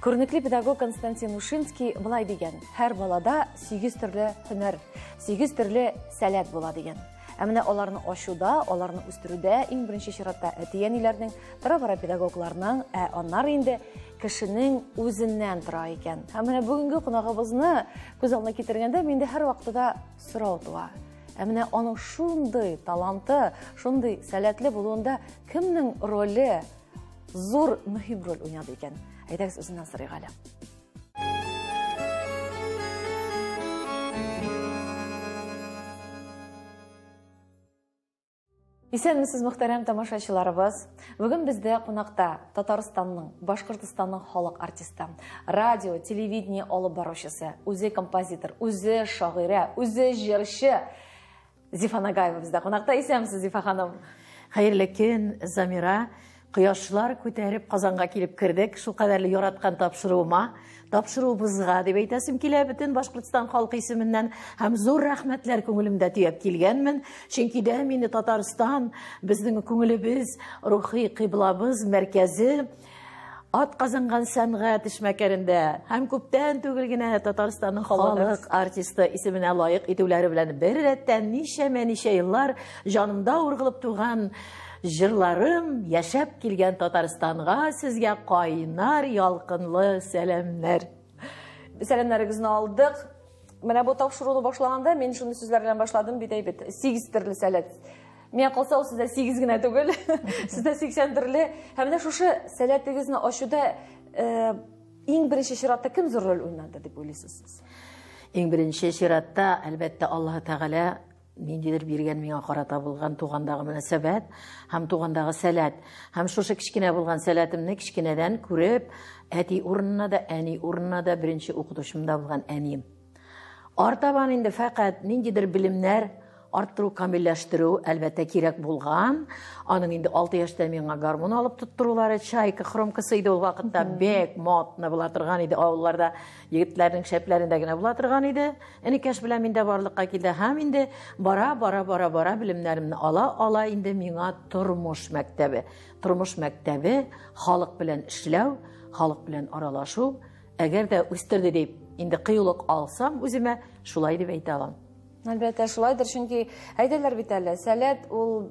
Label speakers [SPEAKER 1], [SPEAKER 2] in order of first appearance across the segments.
[SPEAKER 1] Күренекле педагог Константин Ушинский былай дигән: һәр балада 8 төрле һөнәр, 8 төрле сәләт була дигән. Ә менә аларны ачуда, аларны үстерүдә иң беренче чиратта әти-әниләрнең, тора-бара педагогларның, ә аннары инде кешенең үзеннән тора икән. Һәм менә бүгенге кунагыбызны күз алдына китергәндә миндә һәрвакытта да сорау туа. Ә менә аның шундый таланты, шундый сәләтле булуында кемнең роле зур, мөһим роль уйнады икән? Әйдәгез, үзеннән сорыйк әле. Исәнмесез, мөхтәрәм тамашачыларыбыз. Бүген бездә кунакта Татарстанның, Башкортостанның халык артисты, радио, телевидение алып баручысы, үзе композитор, үзе шагыйрә, үзе җырчы Зифа Нагаева бездә кунакта. Исәнмесез, Зифа ханым.
[SPEAKER 2] Хәерле көн, Замира. Кояшлар күтәреп Казанга килеп кердек. Шул кадәрле яраткан тапшыруыма, тапшыруыбызга дип әйтәсем килә бөтен Башкортстан халкы исеменнән һәм зур рәхмәтләр күңелемдә төяп килгәнмен. Чөнки дә мине Татарстан, безнең күңелебез, рухи кыйблабыз, мәркәзе, ат казанган сәнгать эшмәкәрендә һәм күптән түгел генә Татарстанның халык артисты исеменә лаек итүләре белән бер рәттән ничәмә-ничә еллар җанымда ургылып туган җырларым яшәп килгән Татарстанга сезгә кайнар ялкынлы сәламнәр.
[SPEAKER 1] Сәламнәрегезне алдык. Менә бу тапшыруны башлаганда мин шундый сүзләр белән башладым бит әйбит. 8 төрле сәләт. Миңа калса, ул сездә 8 генә түгел, сездә 80 төрле. Һәм менә шушы сәләтегезне ачуда иң беренче чиратта кем зур роль уйнады дип уйлыйсыз сез?
[SPEAKER 2] Иң беренче чиратта, әлбәттә, Аллаһы Тәгалә ниндидер биргән миңа карата булган тугандагы мөнәсәбәт һәм тугандагы сәләт. Һәм шушы кечкенә булган сәләтемне кечкенәдән күреп, әти урынына да, әни урынына да беренче укытучым да булган әнием. Артабан инде фәкать ниндидер белемнәр арттыру, камилләштерү, әлбәттә, кирәк булган. Аның инде 6 яшьтә миңа гармун алып тоттырулары, чайка хромкасы иде ул вакытта, бик модно була торган иде авылларда, егетләрнең шәпләрендә генә була торган иде. Энекәш белән миндә барлыкка килде һәм инде бара, бара, бара, бара белемнәремне ала, ала инде миңа тормыш мәктәбе. Тормыш мәктәбе, халык белән эшләү, халык белән аралашу, әгәр дә үстерде дип, инде кыюлык алсам үземә, шулай дип әйтә алам.
[SPEAKER 1] Әлбәттә, шулайдыр, чөнки әйтәләр бит әле, сәләт ул,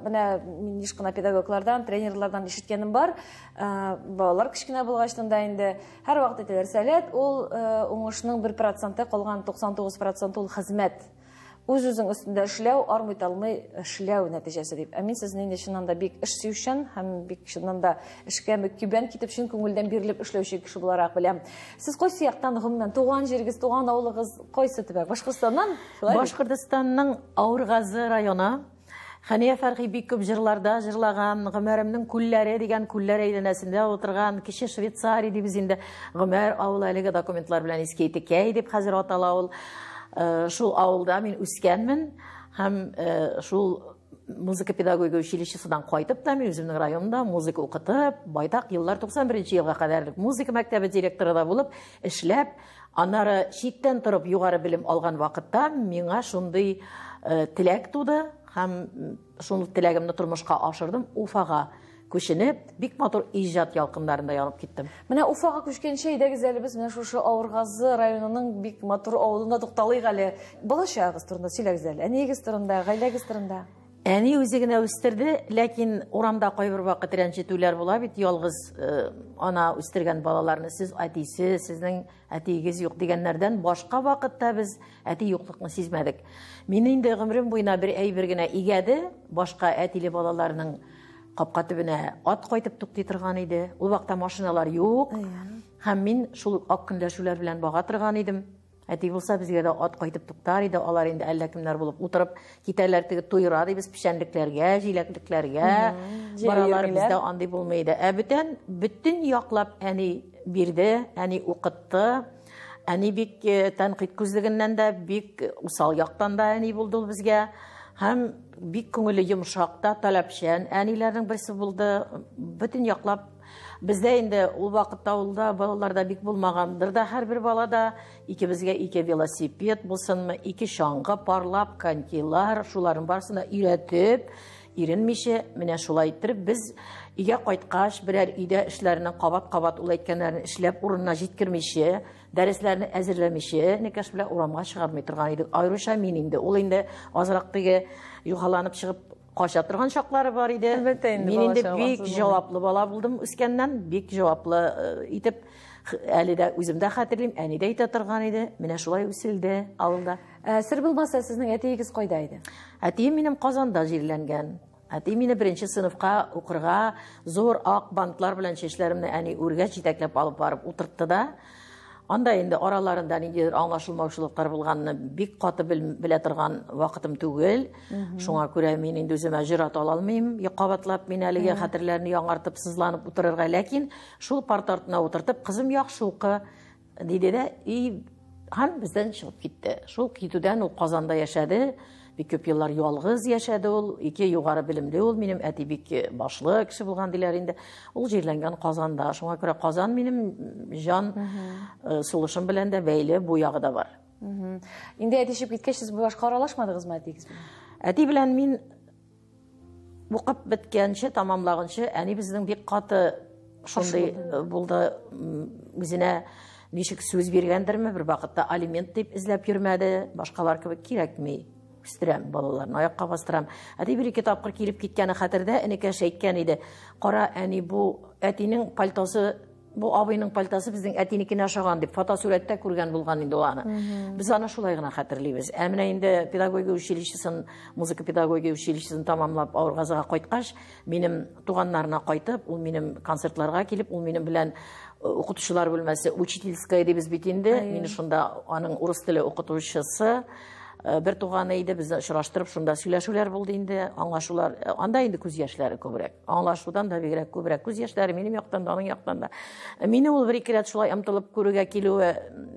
[SPEAKER 1] менә мин еш кына педагоглардан, тренерлардан ишеткәнем бар, балалар кечкенә булгачтан да инде һәрвакыт әйтәләр, сәләт ул уңышның 1%, калган 99% ул хезмәт. Үз-үзең өстендә эшләү, армый талмый эшләү нәтиҗәсе дип. Ә мин сезне инде чыннан да бик эш сөючән һәм бик чыннан да эшкә мөкиббән китеп, чын күңелдән бирелеп эшләүче кеше буларак беләм. Сез кайсы яктан гомумән, туган җирегез, туган авылыгыз кайсы төбәк? Башкортстаннан? Шулай бит?
[SPEAKER 2] Башкортстанның Авыргазы районы. Хәния Фәрхи бик күп җырларда җырлаган, Гомәремнең күлләре дигән күлләр әйләнәсендә утырган Кече Швейцария дибез инде. Гомәр авылы әлеге документлар белән Иске Итекәй дип хәзер атала ул. Шул авылда мин үскәнмен һәм шул музыка педагогика училищесыннан кайтып та мин үземнең районда музыка укытып, байтак еллар 91 елга кадәрлек музыка мәктәбе директоры да булып эшләп, аннары читтән торып югары белем алган вакытта миңа шундый теләк туды һәм шул теләгемне тормышка ашырдым. Уфага күченеп, бик матур иҗат ялкыннарында янып киттем.
[SPEAKER 1] Менә Уфага күчкәнче әйдәгез әле без менә шушы Авыргазы районының бик матур авылында тукталыйк әле. Бала чагыгыз турында сөйләгез әле. Әниегез турында, гаиләгез турында.
[SPEAKER 2] Әни үзе генә үстерде, ләкин урамда кайбер вакыт рәнҗетүләр була бит, ялгыз ана үстергән балаларны сез әтисе, сезнең әтиегез юк дигәннәрдән башка вакытта без әти юклыкны сизмәдек. Мин инде гомерем буена бер әйбер генә игәде, башка әтиле балаларның капка төбенә ат кайтып туктый торган иде. Ул вакытта машиналар юк. Һәм мин шул ак көнләшүләр белән бага торган идем. Әти булса безгә дә ат кайтып туктар иде, алар инде әллә кемнәр булып утырып китәләр, теге туйра дибез, печәнлекләргә, җиләклекләргә баралар, бездә андый булмый иде. Ә бөтен яклап әни бирде, әни укытты. Әни бик тәнкыйть күзлегеннән дә, бик усал яктан да әни булды ул безгә. Һәм бик күңеле йомшак та, таләпчән әниләрнең берсе булды. Бөтен яклап бездә инде ул вакытта авылда балаларда бик булмагандыр да, һәрбер балада икебезгә ике велосипед булсынмы, ике чаңгы, парлап, конькилар, шуларның барысын да өйрәтеп, Иренмичә, менә шулай иттереп без өйгә кайткач, берәр өйдә эшләрне кабат-кабат ул әйткәннәрне эшләп урынына җиткермичә, дәресләрне әзерләмичә, энекәш белән урамга чыгармый торган идек. Аеруча мин инде. Ул инде азрак теге юхаланып чыгып кача торган чаклары бар иде.
[SPEAKER 1] Әлбәттә инде,
[SPEAKER 2] Мин инде
[SPEAKER 1] бала
[SPEAKER 2] бик
[SPEAKER 1] чагасы
[SPEAKER 2] җаваплы бала булдым үскәннән, бик җаваплы итеп, әле дә үзем дә хәтерлим, әни дә әйтә торган иде. Менә шулай үселде авылда.
[SPEAKER 1] Сер булмаса, сезнең әтиегез кайда иде?
[SPEAKER 2] Әтием минем Казанда җирләнгән. Әти мине беренче сыйныфка укырга зур ак бантлар белән чәчләремне әни үргә җитәкләп алып барып утыртты да. Анда инде араларында ниндидер аңлашылмаучылыклар булганны бик каты белә торган вакытым түгел. Шуңа күрә мин инде үземә җөрьәт ала алмыйм, кабатлап мин әлеге хәтерләрне яңартып сызланып утырырга, ләкин шул парта артына утыртып, кызым яхшы укы диде дә, и һәм бездән чыгып китте. Шул китүдән ул Казанда яшәде. Бик күп еллар ялгыз яшәде ул, ике югары белемле ул, минем әти бик башлы кеше булган диләр инде. Ул җирләнгән Казанда. Шуңа күрә Казан минем җан сулышым белән дә бәйле, бу ягы да бар.
[SPEAKER 1] Инде әти чыгып киткәч, сез башка аралашмадыгызмы әтиегез белән?
[SPEAKER 2] Әти белән мин укып беткәнче, тамамлаганчы, әни безнең бик каты шундый булды, үзенә ничек сүз биргәндерме, бер вакытта алимент дип эзләп йөрмәде, башкалар кебек кирәкми. Үстерәм балаларны, аякка бастырам. Әти бер-ике тапкыр килеп киткәне хәтердә, энекәш әйткән иде. Кара, әни, бу әтинең пальтосы, бу абыйның пальтосы безнең әтинекенә ошаган дип фотосурәттә күргән булган инде ул аны. Без аны шулай гына хәтерлибез. Ә менә инде педагогия училищесын, музыка педагогия училищесын тамамлап Авыргазыга кайткач, минем туганнарына кайтып, ул минем концертларга килеп, ул минем белән укытучылар бүлмәсе, учительская дибез бит инде. Мин шунда аның урыс теле укытучысы бер туганы иде, безне очраштырып, шунда сөйләшүләр булды инде, аңлашулар. Анда инде күз яшьләре күбрәк. Аңлашудан да бигрәк күбрәк күз яшьләре минем яктан да, аның яктан да. Мине ул бер-ике рәт шулай омтылып күрергә килүе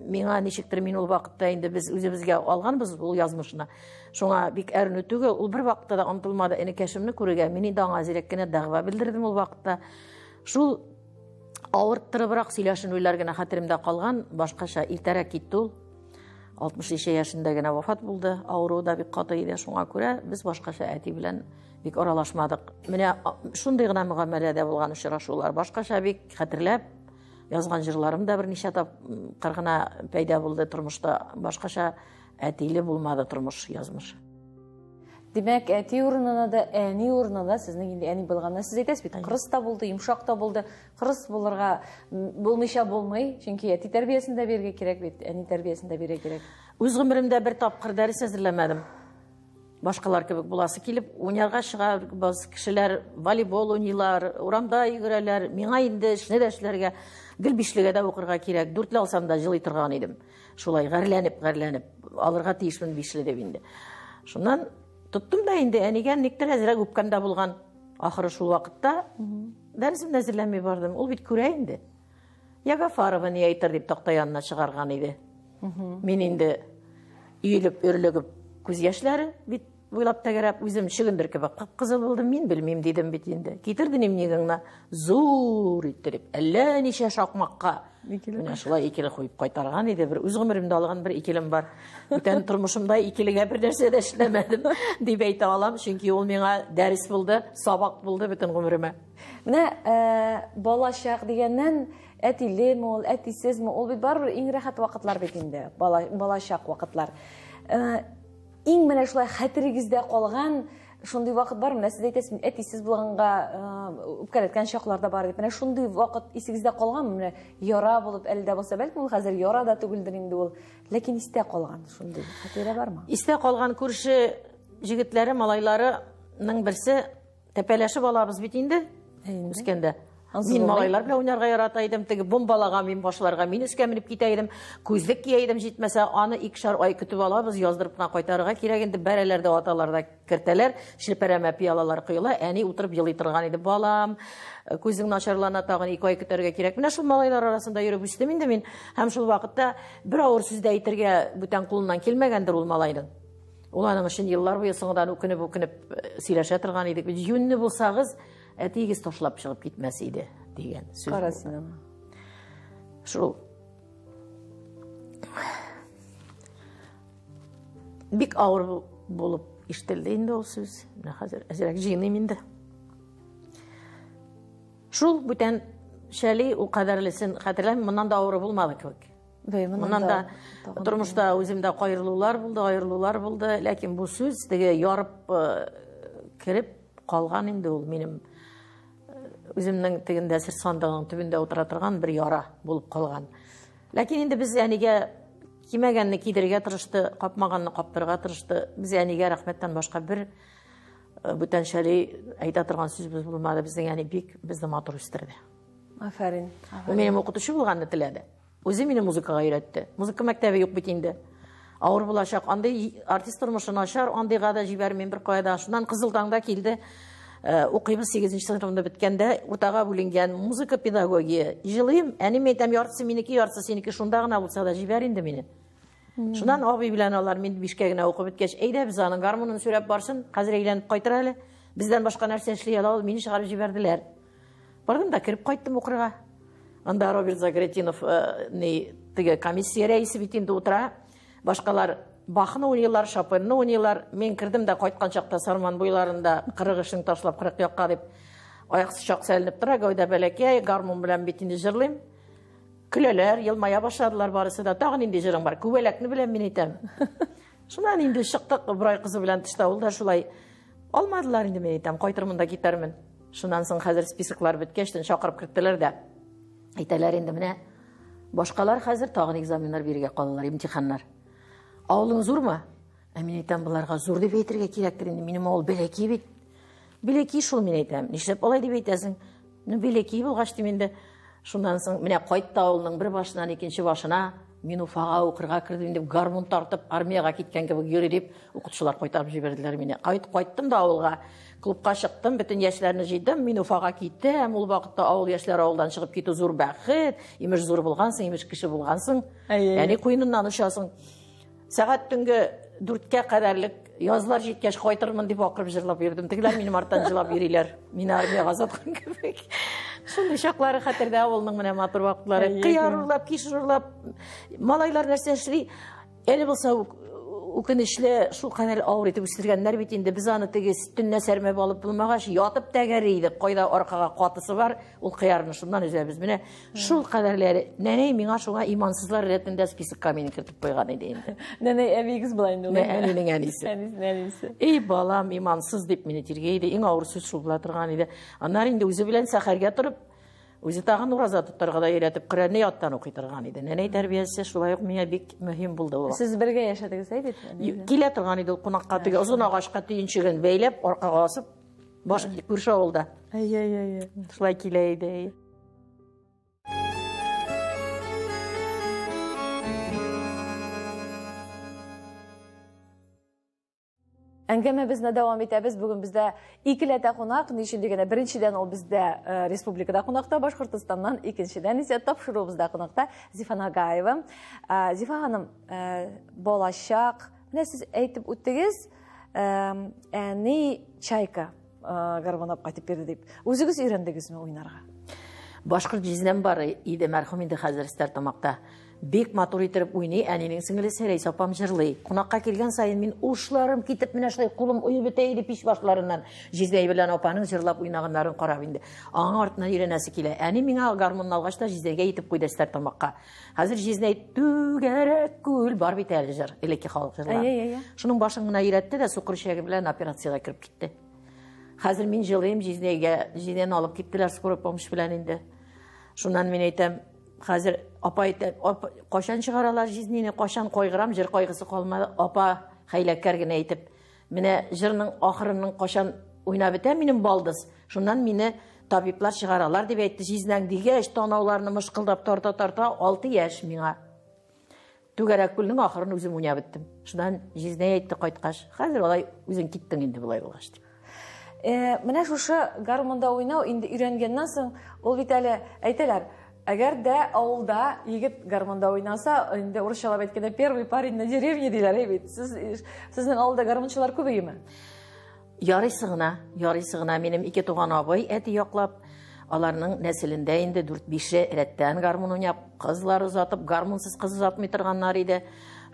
[SPEAKER 2] миңа ничектер, мин ул вакытта инде без үзебезгә алганбыз ул язмышны. Шуңа бик әрнү түгел, ул бер вакытта да омтылмады энекәшемне күрергә. Мин инде аңа зирәк кенә дәгъва белдердем ул вакытта. Шул авырттырыбрак сөйләшенүләр генә хәтеремдә калган, башкача иртәрәк китте ул. Алтмыш ничә яшендә генә вафат булды, авыруы да бик каты иде, шуңа күрә без башкача әти белән бик аралашмадык. Менә шундый гына мөгамәләдә булган очрашулар, башкача бик хәтерләп язган җырларым да берничә тапкыр гына пәйда булды тормышта, башкача әтиле булмады тормыш язмышы.
[SPEAKER 1] Димәк, әти урынына да, әни урынына да сезнең инде әни булганнан сез әйтәсез бит, кырыс та булды, йомшак та булды. Кырыс булырга булмыйча булмый, чөнки әти тәрбиясен дә бирергә кирәк бит, әни тәрбиясен дә бирергә кирәк.
[SPEAKER 2] Үз гомеремдә бер тапкыр дәрес әзерләмәдем. Башкалар кебек буласы килеп, уйнарга чыгабыз, кешеләр волейбол уйныйлар, урамда йөгерәләр. Миңа инде эшне дә эшләргә, гел бишлегә дә укырга кирәк. Дүртле алсам да җылый торган идем. Шулай гарьләнеп, гарьләнеп алырга тиешмен бишле дип инде. Шуннан тоттым да инде әнигә никтер әзрәк үпкәм дә булган. Ахыры шул вакытта дәресемне әзерләми бардым. Ул бит күрә инде. Ягафарова ни әйтер дип такта янына чыгарган иде. Мин инде өелеп, өрлегеп күз яшьләре бит буйлап тәгәрәп, үзем чөгендер кебек кып-кызыл булдым. Мин белмим дидем бит инде. Китерде дневнигыңны зур иттереп, әллә ничә шакмакка.
[SPEAKER 1] Икеле.
[SPEAKER 2] Менә шулай икеле куеп кайтарган иде. Бер үз гомеремдә алган бер икелем бар. Бүтән тормышымда икелегә бер нәрсә дә эшләмәдем дип әйтә алам, чөнки ул миңа дәрес булды, сабак булды бөтен гомеремә.
[SPEAKER 1] Менә балачак дигәннән, әтилеме ул, әтисезме, ул бит барыбер иң рәхәт вакытлар бит инде, балачак вакытлар. Иң менә шулай хәтерегездә калган шундый вакыт бар, менә сез әйтәсез, мин әтисез булганга үпкәләткән чаклар да бар дип. Менә шундый вакыт исегездә калган, менә яра булып әле дә булса, бәлкем ул хәзер яра да түгелдер инде ул, ләкин истә калган шундый хатирә бармы?
[SPEAKER 2] Истә калган күрше җегетләре, малайларының берсе тәпәләшеп алабыз бит инде, үскәндә.
[SPEAKER 1] Ансыз
[SPEAKER 2] Мин
[SPEAKER 1] булмый.
[SPEAKER 2] малайлар белән уйнарга ярата идем, теге бомбалага мин башларга, мин өскә менеп китә идем, күзлек кия идем җитмәсә, аны икешәр ай көтеп алабыз, яздырып кына кайтарырга кирәк инде, бәрәләр дә аталар да кертәләр, челпәрәмә пиалалар коела, әни утырып елый торган иде, балам, күзең начарлана, тагын 2 ай көтәргә кирәк. Менә шул малайлар арасында йөреп үстем инде мин, һәм шул вакытта бер авыр сүз дә әйтергә бүтән кулыннан килмәгәндер ул малайның. Ул аның өчен еллар буе соңдан үкенеп-үкенеп сөйләшә торган идек. Юньле булсагыз, әтиегез ташлап чыгып китмәс иде дигән сүз
[SPEAKER 1] Кара
[SPEAKER 2] булды.
[SPEAKER 1] син аны.
[SPEAKER 2] Шул. Бик авыр булып ишетелде инде ул сүз. Менә хәзер әзрәк җыйныйм инде. Шул бүтән шәли ул кадәрлесен хәтерләмим, моннан да авыры булмады кебек. Моннан да тормышта үземдә каерылулар булды, аерылулар булды, ләкин бу сүз теге ярып кереп калган инде ул минем үземнең тегендә сер сандыгының төбендә утыра торган бер яра булып калган. Ләкин инде без әнигә кимәгәнне кидерергә тырышты, капмаганны каптырырга тырышты. Без әнигә рәхмәттән башка бер бүтән шәли әйтә торган сүзебез булмады. Безнең әни бик безне матур үстерде.
[SPEAKER 1] Афәрин.
[SPEAKER 2] Ул минем укытучы булганны теләде. Үзе мине музыкага өйрәтте. Музыка мәктәбе юк бит инде. Авыр булачак. Андый артист тормышы начар, андыйга да җибәрмим бер кая да. Шуннан Кызыл таңда килде. Укыйбыз 8 сыйныфында беткәндә уртага бүленгән музыка педагогия. Җылыйм, әним әйтәм, яртысы минеке, яртысы синеке, шунда гына булса да җибәр инде мине. Шуннан абый белән алар мин 5кә генә укып беткәч, әйдә без аның гармунын сөйрәп барсын, хәзер әйләнеп кайтыр әле. Бездән башка нәрсә эшли ала ул, мине чыгарып җибәрделәр. Бардым да кереп кайттым укырга. Анда Роберт Загретинов ни теге комиссия рәисе бит инде утыра. Башкалар Бахны уйныйлар, Шопенны уйныйлар. Мин кердем дә кайткан чакта Сарман буйларында 40 эшен ташлап 40 якка дип аяк чак сәленеп тора, гәүдә бәләкәй, гармун белән бит инде җырлыйм. Көләләр, елмая башладылар барысы да. Тагын нинди җырың бар? Күбәләкне беләм мин әйтәм. Шуннан инде чыктык Ибрай кызы белән тышта, ул да шулай алмадылар инде мин әйтәм, кайтырмын да китәрмен. Шуннан соң хәзер списоклар беткәч, чакырып керттеләр дә. Әйтәләр инде менә башкалар хәзер тагын экзаменнар бирергә калалар, имтиханнар. Авылың зурмы? Ә мин әйтәм, боларга зур дип әйтергә кирәктер инде. Минем авыл бәләкәй бит. Бәләкәй шул мин әйтәм. Нишләп алай дип әйтәсең? Ну, бәләкәй булгач дим инде. Шуннан соң менә кайтты авылның бер башыннан икенче башына. Мин Уфага укырга кердем дип гармун тартып армиягә киткән кебек йөри дип укытучылар кайтарып җибәрделәр мине. Кайттым да авылга. Клубка чыктым, бөтен яшьләрне җыйдым, мин Уфага киттем. Ул вакытта авыл яшьләре авылдан чыгып китү зур бәхет. Имеш зур булгансың, имеш кеше булгансың. Әни куеныннан очасың. Сәгать төнге 4кә кадәрлек язлар җиткәч кайтырмын дип акырып җырлап йөрдем. Тегеләр минем арттан җылап йөриләр. Мине армиягә озаткан кебек. Шундый чаклары хәтердә авылның менә матур вакытлары. Кыяр урлап, кишер урлап, малайлар нәрсә эшли? Әле булса үкенечле, шул кадәр авыр итеп үстергәннәр бит инде. Без аны теге төннә сәрмәп алып булмагач, ятып тәгәри идек. Кайда аркага катысы бар, ул кыярны шуннан өзәбез. Менә шул кадәрләре. Нәнәй миңа шуңа имансызлар рәтендә списокка мине кертеп куйган иде инде.
[SPEAKER 1] Нәнәй әбиегез була инде ул.
[SPEAKER 2] Әнинең әнисе.
[SPEAKER 1] Әнисенең әнисе.
[SPEAKER 2] Эй, балам, имансыз дип мине тиргәй иде. Иң авыр сүз шул була торган иде. Аннары инде үзе белән сәхәргә торып, үзе тагын ураза тотарга да өйрәтеп, Коръәнне яттан укый торган иде. Нәнәй тәрбиясе шулай ук миңа бик мөһим булды ул.
[SPEAKER 1] Сез бергә яшәдегез, әй бит?
[SPEAKER 2] Килә торган иде ул кунакка, теге озын агачка төенчеген бәйләп, аркага асып, баш күрше авылда.
[SPEAKER 1] Әй-әй-әй.
[SPEAKER 2] Шулай килә иде.
[SPEAKER 1] Әңгәмәбезне дәвам итәбез. Бүген бездә икеләтә кунак. Ни өчен дигәндә, беренчедән ул бездә республикада кунакта, Башкортостаннан, икенчедән исә тапшыруыбызда кунакта Зифа Нагаева. Зифа ханым, балачак, менә сез әйтеп үттегез, әни Чайка гармонап кайтып бирде дип. Үзегез өйрәндегезме уйнарга?
[SPEAKER 2] Башкорт җизнәм бар иде, мәрхүм инде хәзер Стәрлетамакта. Бик матур итеп уйный, әнинең сеңлесе Рәйсә апам җырлый. Кунакка килгән саен мин ушларым китеп менә шулай кулым уеп бетә иде пич башларыннан. Җизнәй белән апаның җырлап уйнаганнарын карап инде. Аңа артыннан өйрәнәсе килә. Әни миңа гармунны алгач та җизнәйгә итеп куйды Стәрлетамакка. Хәзер җизнәй түгәрәк күл бар бит әле җыр, элекке халык җырлары.
[SPEAKER 1] Әйе, әйе.
[SPEAKER 2] Шуның башын гына өйрәтте дә сукыр эчәге белән операциягә кереп китте. Хәзер мин җылыйм җизнәйгә, җизнәне алып киттеләр скорая помощь белән инде. Шуннан мин әйтәм, хәзер апа әйтә, апа, кайчан чыгаралар җизнине, кайчан кайгырам, җыр кайгысы калмады. Апа хәйләкәр генә әйтеп, менә җырның ахырының кайчан уйнап бетә минем балдыз. Шуннан мине табиблар чыгаралар дип әйтте. Җизнәң дигәч, танауларны мышкылдап тарта-тарта 6 яшь миңа. Түгәрәк күлнең ахырын үзем уйнап беттем. Шуннан җизнәй әйтте кайткач, хәзер алай үзең киттең инде болай булгач дип.
[SPEAKER 1] Менә шушы гармунда уйнау инде өйрәнгәннән соң, ул бит әле әйтәләр, әгәр дә авылда егет гармунда уйнаса, инде урысчалап әйткәндә первый парень на деревне диләр, әй бит. Сезнең авылда гармунчылар күп иеме?
[SPEAKER 2] Ярыйсы гына, ярыйсы гына. Минем ике туган абый әти яклап, аларның нәселендә инде дүрт-бише рәттән гармун уйнап, кызлар озатып, гармунсыз кыз озатмый торганнар иде.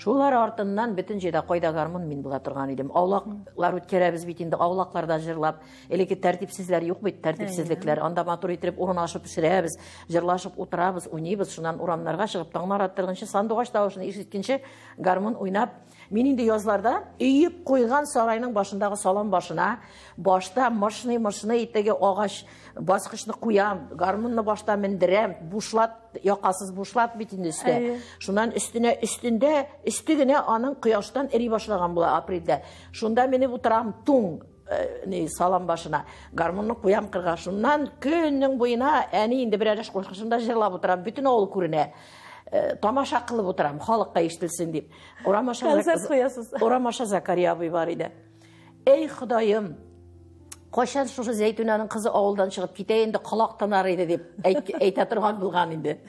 [SPEAKER 2] Шулар артыннан бөтен җирдә кайда гармун мин була торган идем. Аулаклар үткәрәбез бит инде, аулакларда җырлап. Элекке тәртипсезләр юк бит, тәртипсезлекләр. Анда матур итеп урын ашып пешерәбез, җырлашып утырабыз, уйныйбыз. Шуннан урамнарга чыгып таңнар аттырганчы, сандугач тавышын ишеткәнче гармун уйнап. Мин инде язларда өеп куйган сарайның башындагы салам башына башта мышный-мышный теге агач баскычны куям, гармунны башта мендерәм, бушлат, якасыз бушлат бит инде өстә. Шуннан өстенә, өстендә, өсте генә аның кояштан эри башлаган була апрельдә. Шунда менеп утырам туң ни салам башына. Гармунны куям кырга. Шуннан көннең буена әни инде берәр эш кушкан, җырлап утырам, бөтен авыл күренә. Тамаша кылып утырам, халыкка ишетелсен дип. Урам аша
[SPEAKER 1] Концерт куясыз.
[SPEAKER 2] Урам аша Закария абый бар иде. Эй, Ходаем, кайчан шушы Зәйтүнәнең кызы авылдан чыгып китә инде, колак тынар иде дип әйтә торган булган инде.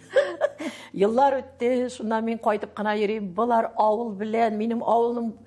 [SPEAKER 2] Еллар үтте, шуннан мин кайтып кына йөрим. Болар авыл белән, минем авылым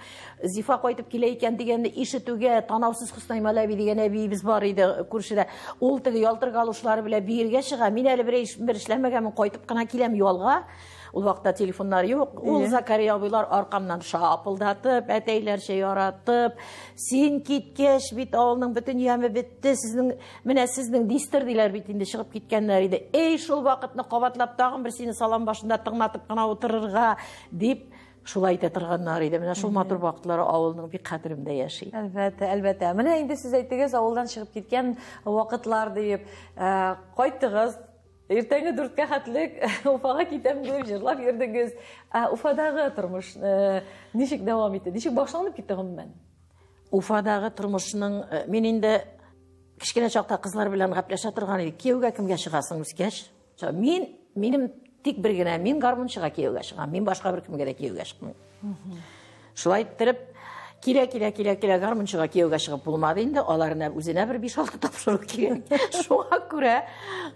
[SPEAKER 2] Зифа кайтып килә икән дигәнне ишетүгә, Танаусыз Хөснай Маләби дигән әбиебез бар иде күршедә. Ул теге ялтыр галошлары белән биергә чыга. Мин әле бер эшләмәгәнмен, кайтып кына киләм ялга. Ул вакытта телефоннар юк. Ул Закария абыйлар аркамнан шапылдатып, әтәйләрчә яратып, син киткәч бит авылның бөтен яме бетте, сезнең, менә сезнең дистер диләр бит инде, чыгып киткәннәр иде. Эй, шул вакытны кабатлап тагын бер сине салам башында тыңлатып кына утырырга дип шулай әйтә торганнар иде. Менә шул матур вакытлары авылның бик хәтеремдә яши.
[SPEAKER 1] Әлбәттә, әлбәттә. Менә инде сез әйттегез, авылдан чыгып киткән вакытлар диеп, кайттыгыз. Иртәнге 4-кә хәтлек Уфага китәм дип җырлап йөрдегез. Ә Уфадагы тормыш ничек дәвам итте? Ничек башланып китте гомумән?
[SPEAKER 2] Уфадагы тормышның мин инде кечкенә чакта кызлар белән гәпләшә торган идек. Кияүгә кемгә чыгасың үскәч? Мин, минем тик бер генә, мин гармунчыга кияүгә чыгам. Мин башка бер кемгә дә кияүгә чыкмыйм. Шулай иттереп, килә-килә-килә-килә гармунчыга кияүгә чыгып булмады инде. Аларына үзенә бер 5-6 тапшыру кирәк. Шуңа күрә,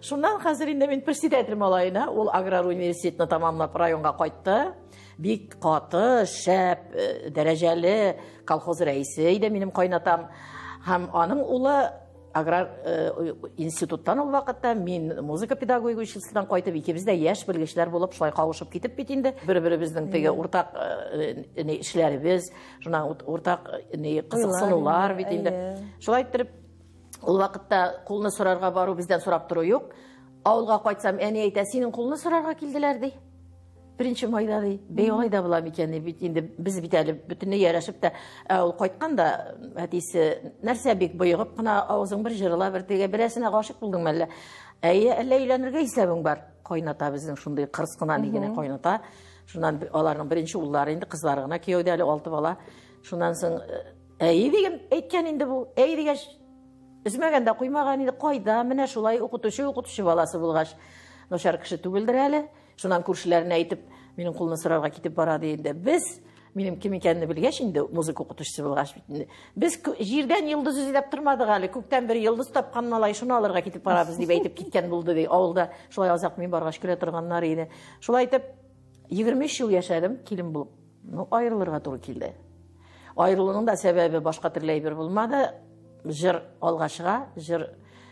[SPEAKER 2] шуннан хәзер инде мин председатель малаена, ул аграр университетны тамамлап районга кайтты. Бик каты, шәп, дәрәҗәле колхоз рәисе иде минем кайнатам. Һәм аның улы аграр институттан ул вакытта, мин музыка педагогика училищесыннан кайтып, икебез дә яшь белгечләр булып шулай кавышып китеп бит инде. Бер-беребезнең теге уртак эшләребез, шуннан уртак кызыксынулар бит инде. Шулай иттереп, ул вакытта кулны сорарга бару бездән сорап тору юк. Авылга кайтсам, әни әйтә, синең кулны сорарга килделәр ди. 1 майда ди, бей айда була микән ди, бит инде без бит әле бөтенләй ярәшеп тә, ул кайтканда әтисе нәрсә бик боегып кына авызың бер җырыла, бер теге берәсенә гашыйк булдың мәллә? Әйе, әллә өйләнергә исәбең бар? Кайната безнең шундый кырыс кына ни генә кайната. Шуннан аларның беренче уллары инде, кызлары гына кияүдә әле 6 бала. Шуннан соң әйе дигән, әйткән инде бу. Әйе дигәч, өзмәгән дә куймаган инде, кайда менә шулай укытучы, укытучы баласы булгач, начар кеше түгелдер әле. Шуннан күршеләренә әйтеп, минем кулны сорарга китеп бара ди инде. Без, минем кем икәнне белгәч инде, музыка укытучысы булгач бит инде. Без җирдән йолдыз эзләп тормадык әле, күктән бер йолдыз тапкан малай, шуны алырга китеп барабыз дип әйтеп киткән булды ди. Авылда шулай азак мин баргач көлә торганнар иде. Шулай итеп, 23 ел яшәдем, килен булып. Ну, аерылырга туры килде. Аерылуның да сәбәбе башка төрле әйбер булмады. Җыр алга чыга, җыр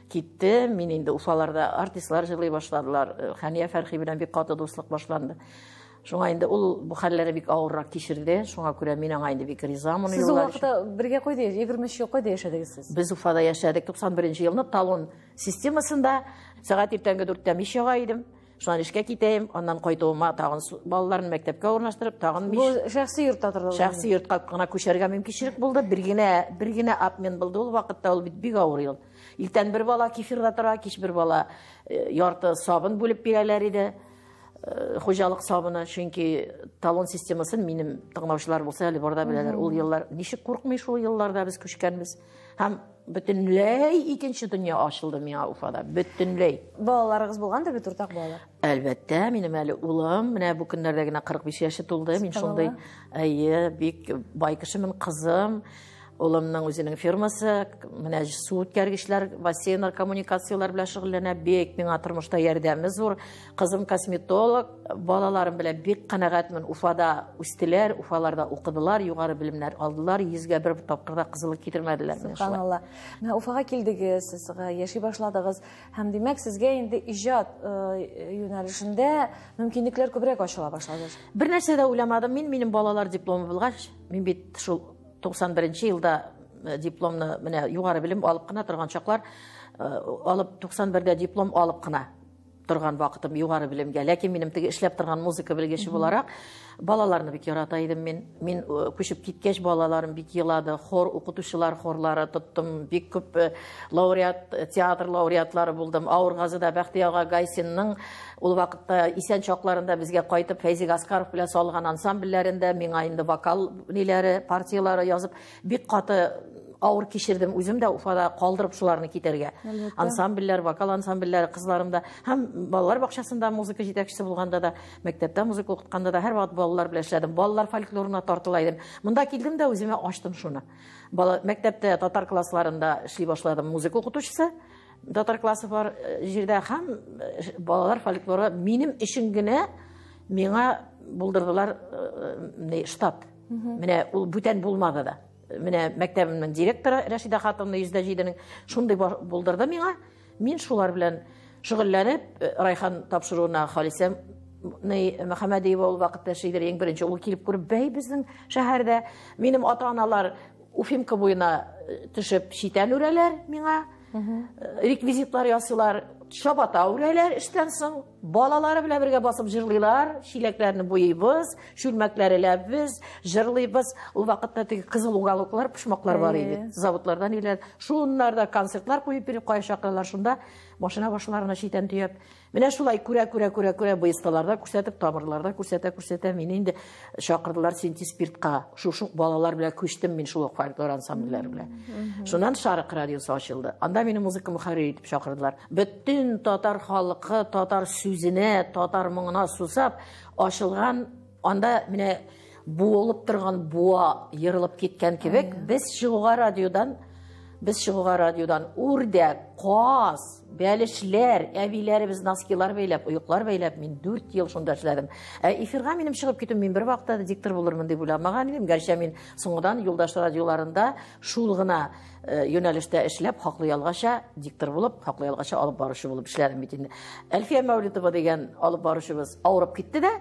[SPEAKER 2] китте. Мин инде Уфаларда артистлар җырлый башладылар. Хәния Фәрхи белән бик каты дуслык башланды. Шуңа инде ул бу хәлләрне бик авыррак кичерде. Шуңа күрә мин аңа инде бик ризамын.
[SPEAKER 1] Сез ул вакытта бергә кайда, 23 ел кайда яшәдегез сез?
[SPEAKER 2] Без Уфада яшәдек. 91 елны талон системасында сәгать иртәнге 4-тә мич яга идем. Шуннан эшкә китәем, аннан кайтуыма тагын балаларны мәктәпкә урнаштырып, тагын мич.
[SPEAKER 1] Бу шәхси йортта тордыгыз?
[SPEAKER 2] Шәхси йортка гына күчәргә мөмкинчелек булды. Бер генә обмен булды ул вакытта, ул бит бик авыр ел. Иртән бер бала кефирда тора, кич бер бала ярты сабын бүлеп бирәләр иде. Хуҗалык сабыны, чөнки талон системасын минем тыңлаучылар булса әле барда беләләр. Ул еллар ничек куркмый, шул елларда без күчкәнбез. Һәм бөтенләй икенче дөнья ачылды миңа Уфада, бөтенләй.
[SPEAKER 1] Балаларыгыз булгандыр бит, уртак балалар?
[SPEAKER 2] Әлбәттә, минем әле улым, менә бу көннәрдә генә 45 яше тулды. Мин шундый, әйе, бик бай кешемен, кызым. Улымның үзенең фирмасы, менә су үткәргечләр, бассейннар, коммуникацияләр белән шөгыльләнә. Бик миңа тормышта ярдәме зур. Кызым косметолог, балаларым белән бик канәгатьмен. Уфада үстеләр, Уфаларда укыдылар, югары белемнәр алдылар. 100гә бер тапкыр да кызыллык китермәделәр.
[SPEAKER 1] Субханалла. Менә Уфага килдегез, сез яши башладыгыз һәм димәк, сезгә инде иҗат юнәлешендә мөмкинлекләр күбрәк ачыла башлады.
[SPEAKER 2] Бер нәрсә дә уйламадым мин, минем балалар дипломы булгач, мин бит шул 91 елда дипломны, менә югары белем алып кына торган чаклар, алып 91-дә диплом алып кына торган вакытым югары белемгә. Ләкин минем теге эшләп торган музыка белгече буларак, балаларны бик ярата идем мин. Мин күчеп киткәч, балаларым бик елады. Хор укытучылар хорлары тоттым. Бик күп лауреат, театр лауреатлары булдым. Авыргазыда Бәхтияр ага Гайсинның ул вакытта исән чакларында безгә кайтып Фәйзи Гаскаров белән салган ансамбльләрендә миңа инде вокал ниләре, партиялары язып, бик каты авыр кичердем үзем дә Уфада калдырып шуларны китәргә. Ансамбльләр, вокал ансамбльләре кызларым да һәм балалар бакчасында музыка җитәкчесе булганда да, мәктәптә музыка укытканда да һәрвакыт балалар белән эшләдем. Балалар фольклорына тартыла идем. Монда килдем дә үземә ачтым шуны. Мәктәптә татар классларында эшли башладым музыка укытучысы. Татар классы бар җирдә һәм балалар фольклоры минем өчен генә миңа булдырдылар штат. Менә ул бүтән булмады да. Менә мәктәбемнең директоры Рәшидә хатынны 107-нең шундый булдырды миңа. Мин шулар белән шөгыльләнеп, Райхан тапшыруына Халисә Мөхәммәдиева ул вакытта эшлидер, иң беренче ул килеп күреп, бәй, безнең шәһәрдә минем ата-аналар Уфимка буена төшеп читән үрәләр миңа, реквизитлар ясыйлар, чабата үрәләр эштән соң, балалары белән бергә басып җырлыйлар, чиләкләрне буйыйбыз, чүлмәкләр эләбез, җырлыйбыз. Ул вакытта теге кызыл уголоклар, почмаклар бар иде, заводлардан иләр. Шуннарда концертлар куеп биреп кая чакыралар, шунда машина башларына читән төяп. Менә шулай күрә, күрә, күрә, күрә быесталарда күрсәтеп, тамырларда күрсәтә, күрсәтә мине инде чакырдылар синтеспиртка. Шушы балалар белән күчтем мин шул ук фольклор ансамбльләре белән. Шуннан Шарык радиосы ачылды. Анда мине музыка мөхәррире итеп чакырдылар. Бөтен татар халкы татар сүзенә, татар моңына сусап ачылган, анда менә буылып торган буа ерылып киткән кебек, без чыгуга радиодан үрдәк, каз, бәлешләр, әбиләребез носкилар бәйләп, оеклар бәйләп, мин 4 ел шунда эшләдем. Ә эфирга минем чыгып китүем, мин бер вакытта да диктор булырмын дип уйламаган идем. Гәрчә мин соңгыдан Юлдаш радиоларында шул гына юнәлештә эшләп, хаклы ялгача диктор булып, хаклы ялгача алып баручы булып эшләдем бит инде. Әлфия Мәүлитова дигән алып баручыбыз авырып китте дә,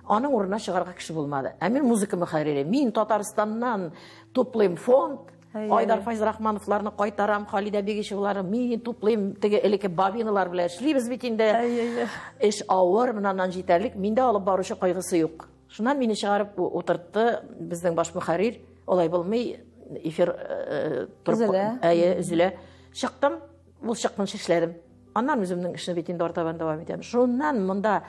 [SPEAKER 2] аның урынына чыгарга кеше булмады. Ә мин музыка мөхәррире, мин Татарстаннан туплыйм фонд, Айдар Файзрахмановларны кайтарам, Халидә Бегишевларны мин туплыйм, теге элекке бабиналар белән эшлибез бит инде. Эш авыр, моннан җитәрлек, миндә алып баручы кайгысы юк. Шуннан мине чыгарып утыртты безнең баш мөхәррир. Алай булмый, эфир торып
[SPEAKER 1] Өзелә.
[SPEAKER 2] Әйе, өзелә. Чыктым, ул чыкканчы эшләдем. Аннан үземнең эшне бит инде артабан дәвам итәм. Шуннан монда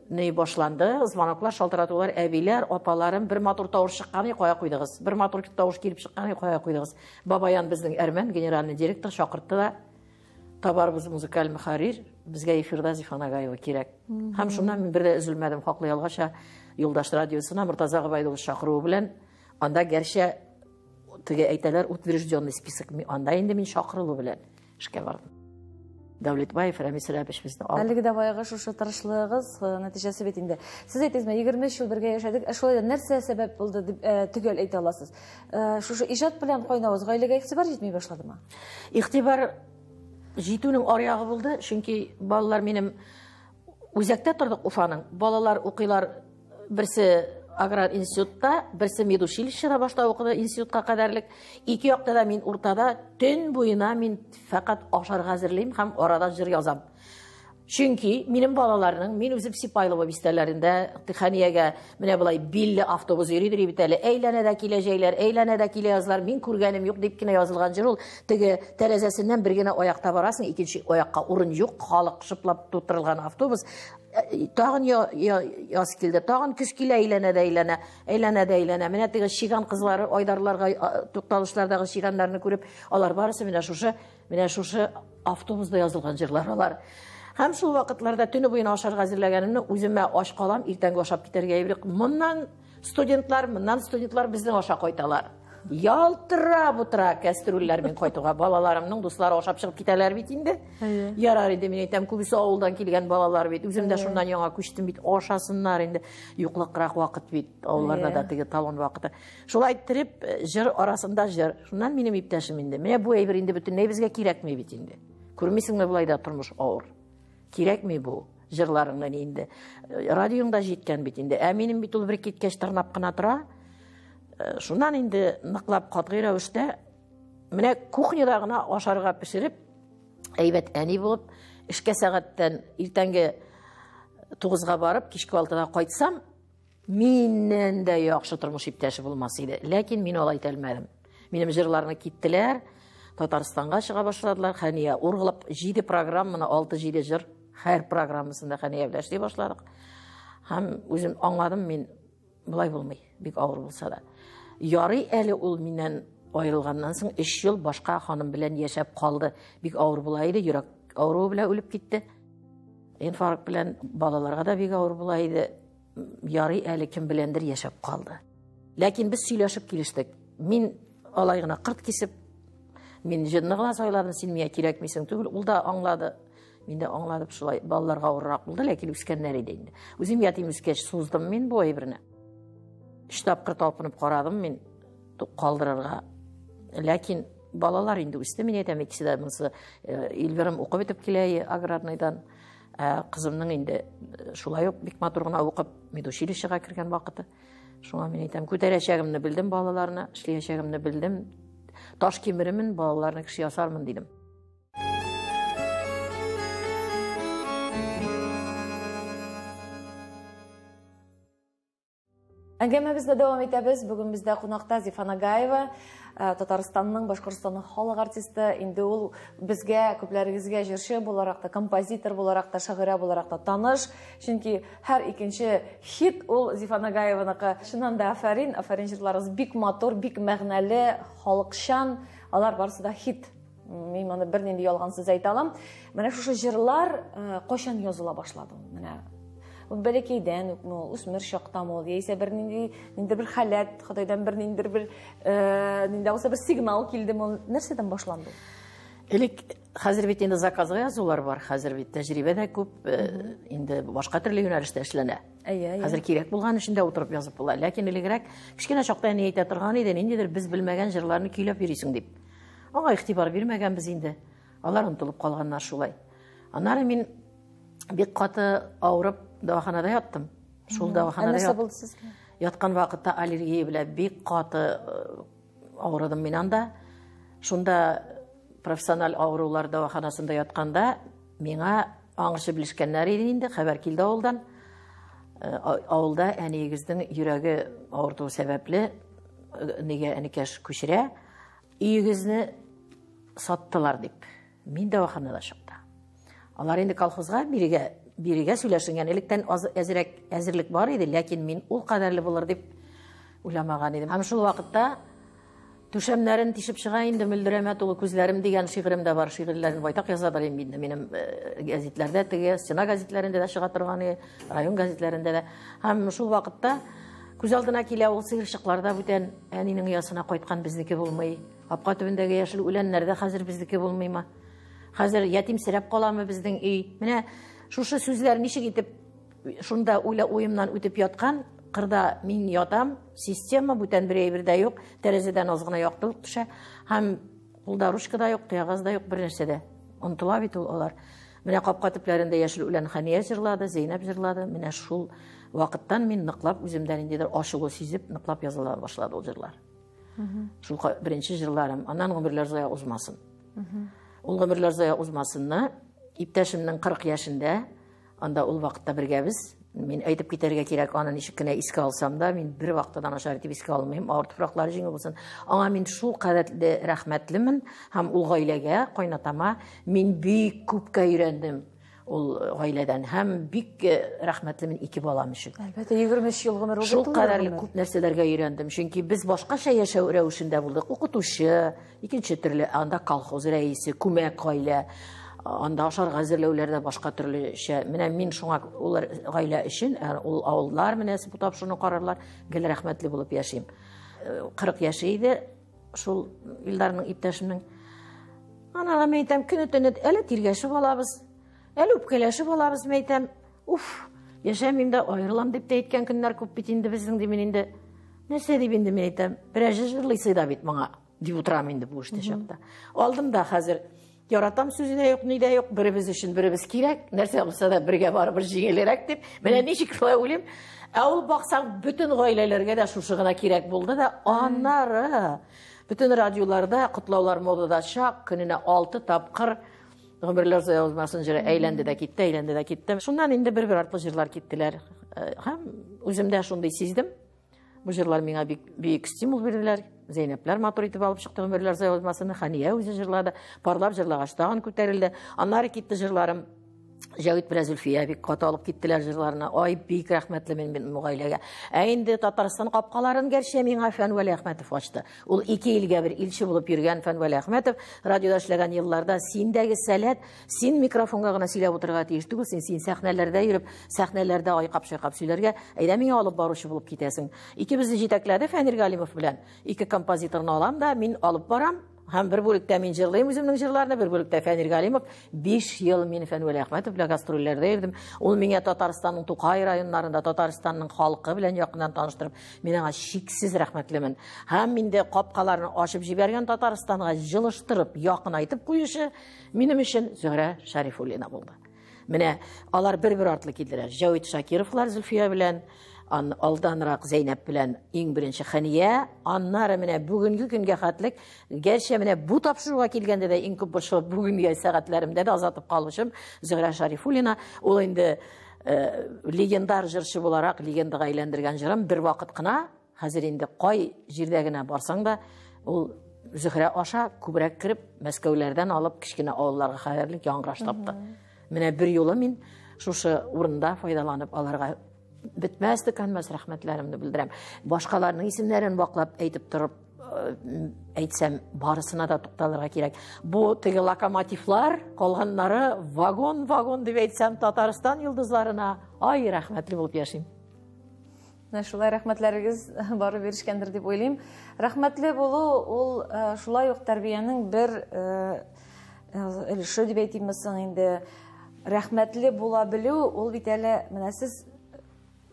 [SPEAKER 2] ни башланды, звоноклар, шалтыратулар, әбиләр, апаларым, бер матур тавыш чыккан, кая куйдыгыз? Бер матур тавыш килеп чыккан, кая куйдыгыз? Бабаян безнең әрмән генеральный директор чакыртты да, табарбыз музыкаль мөхәррир, безгә эфирда Зифа Нагаева кирәк. Һәм шуннан мин бер дә өзелмәдем, хаклы ялгача Юлдаш радиосына Мортаза Гобәйдуллович чакыруы белән, анда гәрчә теге әйтәләр утвержденный список, анда инде мин чакырылу белән эшкә бардым. Дәүләтбаев Рәмис Рәбич безне алды.
[SPEAKER 1] Әлеге дә баягы шушы тырышлыгыгыз нәтиҗәсе бит инде. Сез әйтегезме, 23 ел бергә яшәдек, ә шулай да нәрсә сәбәп булды дип төгәл әйтә аласыз? Шушы иҗат белән кайнавыгыз гаиләгә игътибар җитми башладымы?
[SPEAKER 2] Игътибар җитүнең аръягы булды, чөнки балалар минем үзәктә тордык Уфаның. Балалар укыйлар, берсе аграр институтта, берсе медучилищеда башта укыды, институтка кадәрлек. Ике якта да мин уртада, төн буена мин фәкать ашарга әзерлим һәм арада җыр язам. Чөнки минем балаларның, мин үзем Сипайлово бистәләрендә, Тиханиягә менә болай билле автобус йөридер бит әле, әйләнә дә килә җәйләр, әйләнә дә килә язлар, мин күргәнем юк дип кенә язылган җыр ул. Теге тәрәзәсеннән бер генә аякта барасың, икенче аякка урын юк, халык шыплап тутырылган автобус. Тагын яз килде, тагын көз килә, әйләнә дә әйләнә, әйләнә дә әйләнә. Менә теге чиган кызлары, айдарларга, тукталышлардагы чиганнарны күреп, алар барысы менә шушы автобуста язылган җырлар алар. Һәм шул вакытларда төне буена ашарга әзерләгәнемне үземә аш калам, иртәнге ашап китәргә әйбер. Моннан студентлар, моннан студентлар безнең аша кайталар. Ялтырап утыра кәстрүлләр мин кайтуга. Балаларымның дуслары ашап чыгып китәләр бит инде. Ярар инде, мин әйтәм, күбесе авылдан килгән балалар бит. Үзем дә шуннан яңа күчтем бит, ашасыннар инде. Юклыкрак вакыт бит, авылларда да теге талон вакыты. Шулай иттереп, җыр арасында җыр. Шуннан минем иптәшем инде. Менә бу әйбер инде бөтенләй безгә кирәкми бит инде. Күрмисеңме, болай да тормыш авыр. Кирәкми бу җырларыңны инде. Радиоң да җиткән бит инде. Ә минем бит ул бер киткәч тырнап кына тора. Шуннан инде ныклап катгый рәвештә менә кухняда гына ашарга пешереп, әйбәт әни булып, эшкә сәгатьтән иртәнге 9-га барып, кичке 6-да кайтсам, миннән дә яхшы тормыш иптәше булмас иде. Ләкин мин алай итә алмадым. Минем җырларны киттеләр, Татарстанга чыга башладылар. Хәния ургылып 7 программаны, 6-7 җыр, һәр программасында Хәния белән эшли башладык. Һәм үзем аңладым, мин болай булмый, бик авыр булса да. Ярый әле ул миннән аерылганнан соң 3 ел башка ханым белән яшәп калды. Бик авыр була иде, йөрәк авыруы белән үлеп китте. Инфаркт белән балаларга да бик авыр була иде. Ярый әле кем беләндер яшәп калды. Ләкин без сөйләшеп килештек. Мин алай гына кырт кисеп, мин җырны гына сайладым, син миңа кирәкмисең түгел. Ул да аңлады. Мин дә аңладым, шулай балаларга авыррак булды, ләкин үскәннәр иде инде. Үзем ятим үскәч суздым мин бу әйберне. 3 тапкыр талпынып карадым мин калдырырга. Ләкин балалар инде үсте, мин әйтәм, икесе дә монысы Эльвирам укып бетеп килә аграрныйдан. Кызымның инде шулай ук бик матур гына укып медучилищега кергән вакыты. Шуңа мин әйтәм, күтәрәчәгемне белдем балаларны, эшләячәгемне белдем. Таш кимеремен, балаларны кеше ясармын дидем.
[SPEAKER 1] Әңгәмәбезне дәвам итәбез. Бүген бездә кунакта Зифа Нагаева, Татарстанның, Башкортстанның халык артисты. Инде ул безгә, күпләрегезгә җырчы буларак та, композитор буларак та, шагыйрә буларак та таныш. Чөнки һәр икенче хит ул Зифа Нагаеваныкы. Чыннан да афәрин, афәрин, җырларыгыз бик матур, бик мәгънәле, халыкчан. Алар барысы да хит. Мин моны бернинди ялгансыз әйтә алам. Менә шушы җырлар кайчан языла башлады? Менә бәләкәйдән үкме ул, үсмер чактамы ул, яисә бернинди, ниндидер бер халәт, Ходайдан берниндидер бер, нинди булса бер сигнал килдеме ул? Нәрсәдән башланды?
[SPEAKER 2] Элек, хәзер бит инде заказга язулар бар, хәзер бит тәҗрибә дә күп, инде башка төрле юнәлештә эшләнә. Хәзер кирәк булган өчен дә утырып язып була. Ләкин элегрәк кечкенә чакта әни әйтә торган иде, ниндидер без белмәгән җырларны көйләп йөрисең дип. Аңа игътибар бирмәгәнбез инде. Алар онытылып калганнар шулай. Аннары мин бик каты авырып дәваханада яттым. Шул дәваханада
[SPEAKER 1] Нәрсә булды сезгә?
[SPEAKER 2] Яткан вакытта аллергия белән бик каты авырдым мин анда. Шунда профессиональ авырулар дәваханасында ятканда миңа аңгышы белешкәннәр иде инде, хәбәр килде авылдан. Авылда әниегезнең йөрәге авыртуы сәбәпле, нигә әникәш күчерә, өегезне саттылар дип. Мин дәваханада чыкта. Алар инде колхозга бирегә сөйләшенгән. Электән әзерәк әзерлек бар иде, ләкин мин ул кадәрле булыр дип уйламаган идем. Һәм шул вакытта түшәмнәрен тишеп чыга инде мөлдерәмә тулы күзләрем дигән шигырем дә бар. Шигырьләрен байтак яза беләм инде. Минем гәзитләрдә, теге стена гәзитләрендә дә чыга торган иде, район гәзитләрендә дә. Һәм шул вакытта күз алдына килә ул сыерчыклар да бүтән әнинең оясына кайткан безнеке булмый. Капка төбендәге яшел үләннәр дә хәзер безнеке булмыймы? Хәзер ятимсерәп каламы безнең өй? Менә шушы сүзләр ничек итеп шунда уйла уемнан үтеп яткан, кырда мин ятам, система бүтән бер әйбер дә юк, тәрәзәдән аз гына яктылык төшә һәм кулда ручка да юк, кәгазь дә юк, бер нәрсә дә. Онытыла бит ул алар. Менә капка төпләрендә яшел үлән Хәния җырлады, Зәйнәп җырлады. Менә шул вакыттан мин ныклап үземдә ниндидер ачылу сизеп, ныклап языла башлады ул җырлар. Шул беренче җырларым. Аннан гомерләр зая узмасын. Ул гомерләр зая узмасынны иптәшемнең 40 яшендә, анда ул вакытта бергәбез. Мин әйтеп китәргә кирәк, аны ничек кенә искә алсам да, мин бер вакытта да начар итеп искә алмыйм. Авыр туфраклары җиңел булсын. Аңа мин шул кадәрле рәхмәтлемен һәм ул гаиләгә, кайнатама мин бик күпкә өйрәндем ул гаиләдән һәм бик рәхмәтлемен ике балам өчен.
[SPEAKER 1] Әлбәттә, 23 ел гомер ул
[SPEAKER 2] Шул
[SPEAKER 1] бит ул
[SPEAKER 2] кадәрле
[SPEAKER 1] гомер.
[SPEAKER 2] күп нәрсәләргә өйрәндем, чөнки без башкача яшәү рәвешендә булдык. Укытучы, икенче төрле, анда колхоз рәисе, күмәк гаилә, анда ашарга әзерләүләр дә башка төрлечә. Менә мин шуңа ул гаилә өчен, ул авыллар менә бу тапшыруны карарлар, гел рәхмәтле булып яшим. 40 яше иде, Шул Илдарның иптәшемнең. Анага мин әйтәм, көне төне әле тиргәшеп алабыз, әле үпкәләшеп алабыз, мин әйтәм. Уф, яшәмим дә аерылам дип тә әйткән көннәр күп бит инде безнең, дим инде. Нәрсә дип инде мин әйтәм, берәр җырлыйсы да бит моңа, дип утырам инде бу эштә чакта. Алдым да хәзер яратам сүзе дә юк, ни дә юк, беребез өчен беребез кирәк, нәрсә булса да бергә барыбер җиңелрәк дип. Менә ничек шулай уйлыйм. Ә ул баксаң, бөтен гаиләләргә дә шушы гына кирәк булды да, аннары бөтен радиоларда котлаулар модада чак көненә 6 тапкыр Гомерләр зая узмасын җыры әйләнде дә китте, әйләнде дә китте. Шуннан инде бер-бер артлы җырлар киттеләр. Һәм үзем дә шундый сиздем. Бу җырлар миңа бик бөек стимул бирделәр. Зәйнәпләр матур итеп алып чыкты Гомерләр зая узмасын. Хания үзе җырлады. Парлап җырлагач тагын күтәрелде. Аннары китте җырларым. Җәвит белән Зөлфия бик каты алып киттеләр җырларына. Ай, бик рәхмәтле мин бу гаиләгә. Ә инде Татарстан капкаларын гәрчә миңа Фән Вәлиәхмәтов ачты. Ул 2 илгә бер илче булып йөргән Фән Вәлиәхмәтов радиода эшләгән елларда синдәге сәләт, син микрофонга гына сөйләп утырырга тиеш түгел, син сәхнәләрдә йөреп, сәхнәләрдә айкап-чайкап сөйләргә, әйдә миңа алып баручы булып китәсең. Икебезне җитәкләде Фәнир Галимов белән. Ике композиторны алам да, мин алып барам. Һәм бер бүлектә мин җырлыйм үземнең җырларны, бер бүлектә Фәнир Галимов. 5 ел мин Фән Вәлиәхмәтов белән гастрольләрдә йөрдем. Ул миңа Татарстанның Тукай районнарында, Татарстанның халкы белән якыннан таныштырып, мин аңа чиксез рәхмәтлемен. Һәм инде капкаларны ачып җибәргән Татарстанга җылыштырып, якынайтып куючы минем өчен Зөһрә Шәрифуллина булды. Менә алар бер-бер артлы килделәр. Җәвит Шакировлар Зөлфия белән, алданрак Зәйнәп белән иң беренче Хәния, аннары менә бүгенге көнгә хәтлек, гәрчә менә бу тапшыруга килгәндә дә иң күп борчылып бүгенге сәгатьләремдә дә озатып калучым Зөһрә Шәрифуллина. Ул инде легендар җырчы буларак легендага әйләндергән җырым бер вакыт кына, хәзер инде кай җирдә генә барсаң да, ул Зөһрә аша күбрәк кереп, Мәскәүләрдән алып кечкенә авылларга хәбәрлек яңгыраш тапты. Менә бер юлы мин шушы урында файдаланып аларга бетмәс төкәнмәс рәхмәтләремне белдерәм. Башкаларның исемнәрен ваклап әйтеп торып әйтсәм, барысына да тукталырга кирәк. Бу теге локомотивлар, калганнары вагон-вагон дип әйтсәм, Татарстан йолдызларына ай рәхмәтле булып яшим.
[SPEAKER 1] Менә шулай рәхмәтләрегез барып ирешкәндер дип уйлыйм. Рәхмәтле булу ул шулай ук тәрбиянең бер өлеше дип әйтимме соң инде. Рәхмәтле була белү ул бит әле менә сез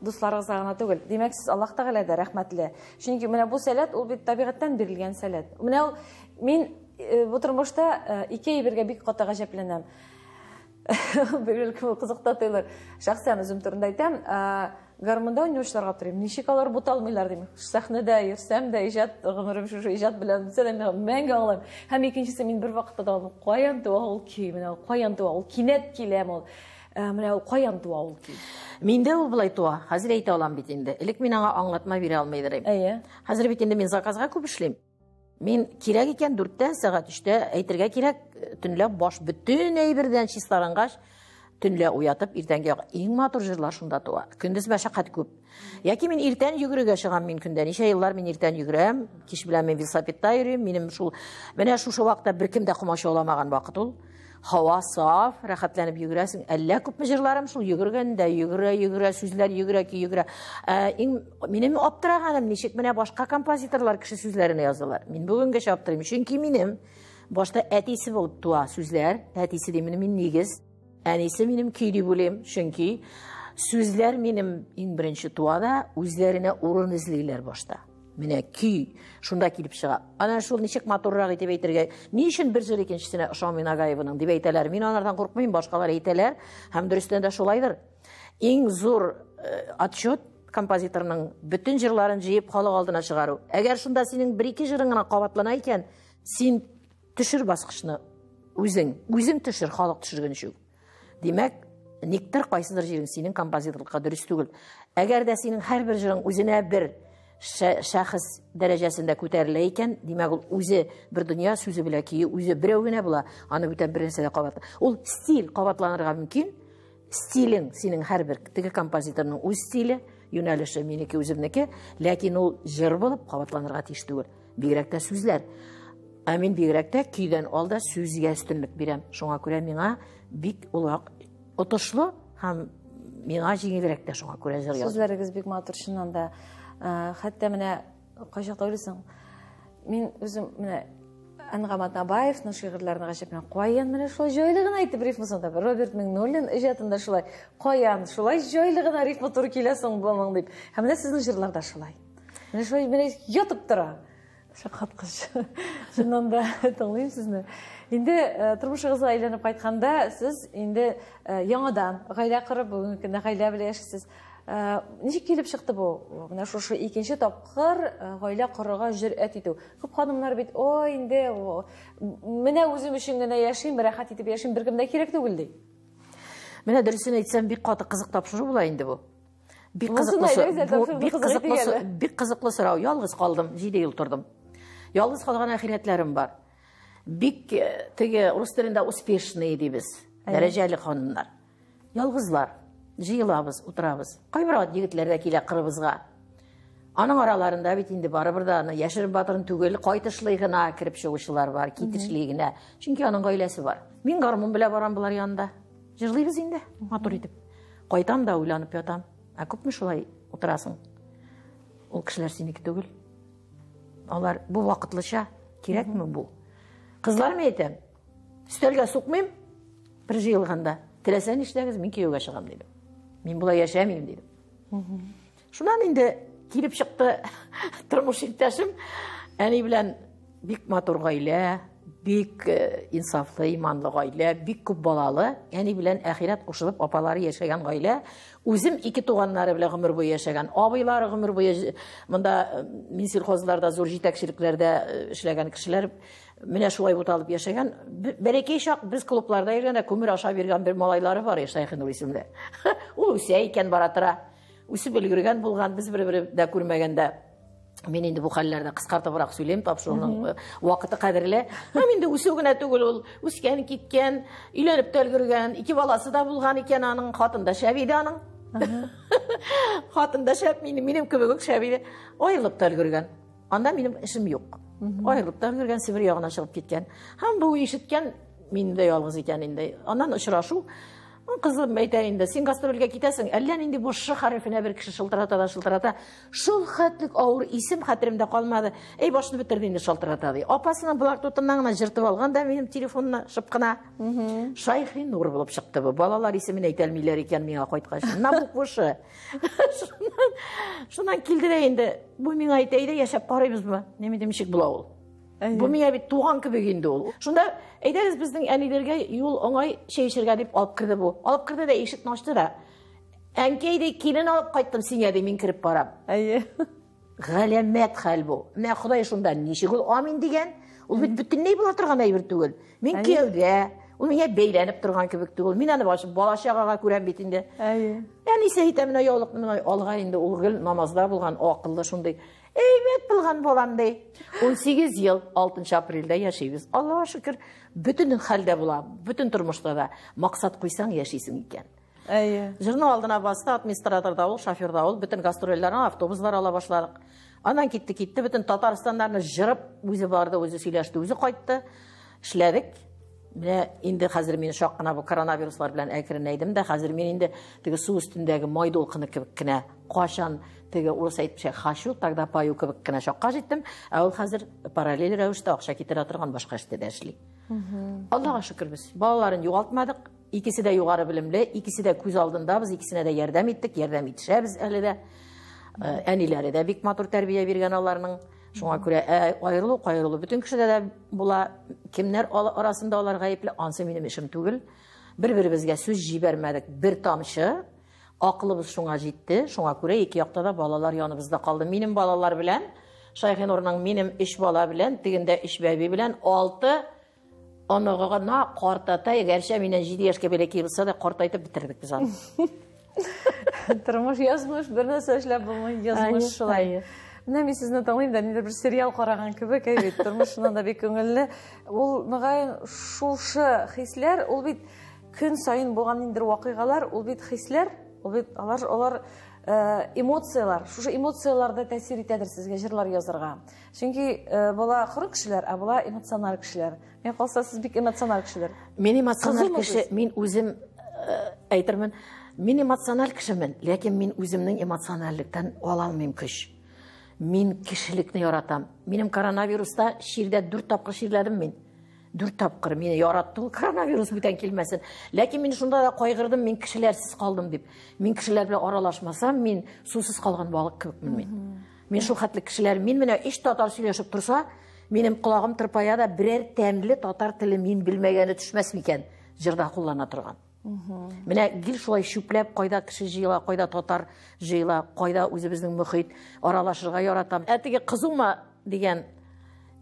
[SPEAKER 1] дусларыгызга гына түгел. Димәк, сез Аллаһ Тәгаләгә дә рәхмәтле. Чөнки менә бу сәләт ул бит табигатьтән бирелгән сәләт. Менә ул мин бу тормышта ике әйбергә бик каты гаҗәпләнәм. Бәлки ул кызык та тоелыр. Шәхсән үзем турында әйтәм. Гармунда уйнаучыларга торыйм. Ничек алар буталмыйлар дим. Сәхнәдә йөрсәм дә иҗат гомерем шушы иҗат белән үтсә дә мин мәңге аңлыйм. Һәм икенчесе, мин бер вакытта да алмыйм. Каян туа ул көй? Менә ул каян туа? Ул кинәт киләме ул? Менә ул каян туа ул көй?
[SPEAKER 2] Миндә ул болай туа. Хәзер әйтә алам бит инде. Элек мин аңа аңлатма бирә алмый идем.
[SPEAKER 1] Әйе.
[SPEAKER 2] Хәзер бит инде мин заказга күп эшлим. Мин кирәк икән 4-тә, сәгать 3-тә әйтергә кирәк, төнлә баш бөтен әйбердән чистарынгач, төнлә уятып, иртәнге як иң матур җырлар шунда туа. Көндез мәшәкать күп. Яки мин иртән йөгерергә чыгам мин көндә. Ничә еллар мин иртән йөгерәм, кич белән мин велосипедта йөрим. Минем шул менә шушы вакытта беркем дә комачауламаган вакыт ул. Һава саф, рәхәтләнеп йөгерәсең. Әллә күпме җырларым шул йөгергәндә, йөгерә, йөгерә, сүзләр йөгерә ки йөгерә. Иң минем аптыраганым, ничек менә башка композиторлар кеше сүзләренә язалар. Мин бүгенгәчә аптырыйм, чөнки минем башта әтисе булып туа сүзләр, әтисе димени мин нигез, әнисе минем көй дип уйлыйм, чөнки сүзләр минем иң беренче туа да үзләренә урын эзлиләр башта. Менә көй шунда килеп чыга. Ана шул ничек матуррак итеп әйтергә, ни өчен бер җыр икенчесенә ошамый Нагаеваның дип әйтәләр. Мин алардан куркмыйм, башкалар әйтәләр. Һәм дөрестән дә шулайдыр. Иң зур отчет композиторның бөтен җырларын җыеп халык алдына чыгару. Әгәр шунда синең бер-ике җырың гына кабатлана икән, син төшер баскычны үзең, үзең төшер халык төшергәнче үк. Димәк, никтер кайсыдыр җирең синең композиторлыкка дөрес түгел. Әгәр дә синең һәрбер җырың үзенә бер шәхес дәрәҗәсендә күтәрелә икән, димәк, ул үзе бер дөнья сүзе белән көе үзе берәү генә була, аны бүтән бер нәрсә дә кабатла. Ул стиль кабатланырга мөмкин. Стилең синең һәрбер теге композиторның үз стиле, юнәлеше минеке үземнеке, ләкин ул җыр булып кабатланырга тиеш түгел. Бигрәк тә сүзләр. Ә мин бигрәк тә көйдән алда сүзгә өстенлек бирәм. Шуңа күрә миңа бик улак отышлы һәм миңа җиңелрәк тә шуңа күрә җыр язу.
[SPEAKER 1] Сүзләрегез бик матур чыннан да. Хәтта менә кайчакта уйлыйсың, Мин үзем менә Әнгам Атнабаевның шигырьләрен гаҗәпләнәм. Каян менә шулай җайлы гына итеп рифмасын таба. Роберт Миңнуллин иҗатында шулай. Каян шулай җайлы гына рифма туры килә соң моның дип. Һәм менә сезнең җырларда шулай. Менә шулай менә ятып тора. Шаккаткыч. Чыннан да тыңлыйм сезне. Инде э, тормышыгызга әйләнеп кайтканда, сез инде э, яңадан гаилә корып, бүгенге көндә гаилә белән яшисез. Э, ничек килеп чыкты бу? Менә шушы икенче тапкыр гаилә корырга җөрьәт итү. Күп ханымнар бит, о, инде менә үзем өчен генә яшим, рәхәт итеп яшим, беркем дә кирәк түгел ди.
[SPEAKER 2] Менә дөресен әйтсәм, бик каты кызык тапшыру була инде бу. Бик кызыклы, бик кызыклы, бик кызыклы сорау. Ялгыз калдым, 7 ел тордым. Ялгыз калган әхирәтләрем бар. Бик э, теге рус телендә успешный дибез. Дәрәҗәле ханымнар. Ялгызлар. Җыелабыз, утырабыз. Кайбер ат егетләр дә килә кырыбызга. Аның араларында бит инде барыбер да аны яшерен батырын түгел, кайтышлый гына кереп чыгучылар бар, китешли генә. Чөнки аның гаиләсе бар. Мин гармун белән барам болар янында. Җырлыйбыз инде, матур итеп. Кайтам да уйланып ятам. Ә күпме шулай утырасың? Ул кешеләр синеке түгел. Алар бу вакытлыча кирәкме бу? Кызлар мен әйтәм, өстәлгә сукмыйм, бер җыелганда. Теләсә нишләгез, мин кияүгә чыгам дидем. Мин болай яшәмим дидем. Шуннан инде килеп чыкты тормыш иптәшем. Әни белән бик матур гаилә, бик э, инсафлы, иманлы гаилә, бик күп балалы, әни белән әхирәт кушылып апалары яшәгән гаилә. Үзем ике туганнары белән гомер буе яшәгән, абыйлары гомер буе монда э, Минсельхозларда зур җитәкчелекләрдә э, эшләгән кешеләр менә шулай буталып яшәгән. Бәләкәй чак без клубларда йөргәндә күмер ашап йөргән бер малайлары бар, Шәйхинур исемле. Ул үсә икән бара тора. Үсеп өлгергән булган, без бер-бер дә күрмәгәндә. Мин инде бу хәлләрне кыскартыбрак сөйлим, тапшыруның э, вакыты кадерле. Һәм инде үсү генә түгел ул, үскән, киткән, өйләнеп тә өлгергән, ике баласы да булган икән аның, хатын да шәп иде аның. Хатын да шәп, минем, минем кебек үк шәп иде. Аерылып та өлгергән. Анда минем эшем юк. Аерылып та өлгергән, Себер ягына чыгып киткән. Һәм бу ишеткән, мин дә ялгыз икән инде. Аннан очрашу, кызым әйтә инде, син гастрольгә китәсең, әллә нинди бу ш хәрефенә бер кеше шылтырата да шылтырата. Шул хәтлек авыр исем хәтеремдә калмады. Әй, башны бетерде инде шалтырата ди. Апасының блокнотыннан гына җыртып алган да минем телефонны шып кына. Шайхи Нур булып чыкты бу. Балалар исемен әйтә алмыйлар икән миңа кайткач. На букву Ш. Шуннан, шуннан килде дә инде. Бу миңа әйтә, әйдә яшәп карыйбызмы? Мин әйтәм, ничек була ул? Бу миңа бит туган кебек инде ул. Шунда әйдәгез безнең әниләргә юл уңай чәй эчәргә дип алып керде бу. Алып керде дә ишекне ачты да. Әнкәй ди, килен алып кайттым сиңа ди, мин кереп барам.
[SPEAKER 1] Әйе.
[SPEAKER 2] Галәмәт хәл бу. Менә Ходай шунда ничек ул амин дигән? Ул бит бөтенләй була торган әйбер түгел. Мин кияүдә, ул миңа бәйләнеп торган кебек түгел. Мин аны башы бала чагага күрәм бит инде.
[SPEAKER 1] Әйе.
[SPEAKER 2] Әнисе әйтә, менә яулыкны менә алга инде ул гел намазда булган, акыллы шундый. Әйбәт булган балам ди. 18 ел 6 апрельдә яшибез. Аллага шөкер, бөтен хәлдә була, бөтен тормышта да максат куйсаң яшисең икән.
[SPEAKER 1] Әйе.
[SPEAKER 2] Җырның алдына басты, администратор да ул, шофер да ул, бөтен гастрольләрне автобуслар ала башладык. Аннан китте, китте, бөтен Татарстаннарны җырып, үзе барды, үзе сөйләште, үзе кайтты. Эшләдек. Менә инде хәзер мин чак кына бу коронавируслар белән әкренәйдем дә, хәзер мин инде теге су өстендәге май дулкыны кебек кенә кашан теге урыс әйтмешә хочу, тогда пою кебек кенә чакка җиттем. Ә ул хәзер параллель рәвештә акча китерә торган башка эштә дә эшли. Аллага шөкер без балаларын югалтмадык. Икесе дә югары белемле, икесе дә күз алдында, без икесенә дә ярдәм иттек, ярдәм итешәбез әле дә. Э, әниләре дә бик матур тәрбия биргән аларның. Шуңа күрә ә, аерылу, каерылу бөтен кешедә дә була. Кемнәр арасында алар гаепле, ансы минем эшем түгел. Бер-беребезгә сүз җибәрмәдек, бер тамчы. Акылыбыз шуңа җитте. Шуңа күрә ике якта да балалар яныбызда калды. Минем балалар белән, Шайхинурның минем өч бала белән, тегендә өч бәби белән алты оныгына картатай, гәрчә миннән 7 яшькә бәләкәй булса да, картайтып бетердек без аны.
[SPEAKER 1] Тормыш язмыш, бер нәрсә эшләп булмый, язмыш шулай. Менә мин сезне тыңлыйм да, ниндидер бер сериал караган кебек, әй бит, тормыш шуннан да бик күңелле. Ул, мөгаен, шушы хисләр, ул бит көн саен булган ниндидер вакыйгалар, ул бит хисләр, ул бит алар, алар э, эмоцияләр, шушы эмоцияләр дә тәэсир итәдер сезгә җырлар язарга. Чөнки э, була коры кешеләр, ә була эмоциональ кешеләр. Миңа калса, сез бик эмоциональ кешеләр.
[SPEAKER 2] Мин эмоциональ кеше, мин үзем э, әйтермен, мин эмоциональ кешемен, ләкин мин үземнең эмоциональлектән ала алмыйм көч. Мин кешелекне яратам. Минем коронавируста чирдә 4 тапкыр чирләдем мин. 4 тапкыр мине яратты ул коронавирус бүтән килмәсен. Ләкин мин шунда да кайгырдым, мин кешеләрсез калдым дип. Мин кешеләр белән аралашмасам, мин сусыз калган балык кебекмен мин. Мин шул хәтле кешеләр, мин менә өч татар сөйләшеп торса, минем колагым тырпая да берәр тәмле татар теле мин белмәгәне төшмәс микән җырда куллана торган. Менә гел шулай чүпләп, кайда кеше җыела, кайда татар җыела, кайда үзебезнең мөхит, аралашырга яратам. Ә теге кызума дигән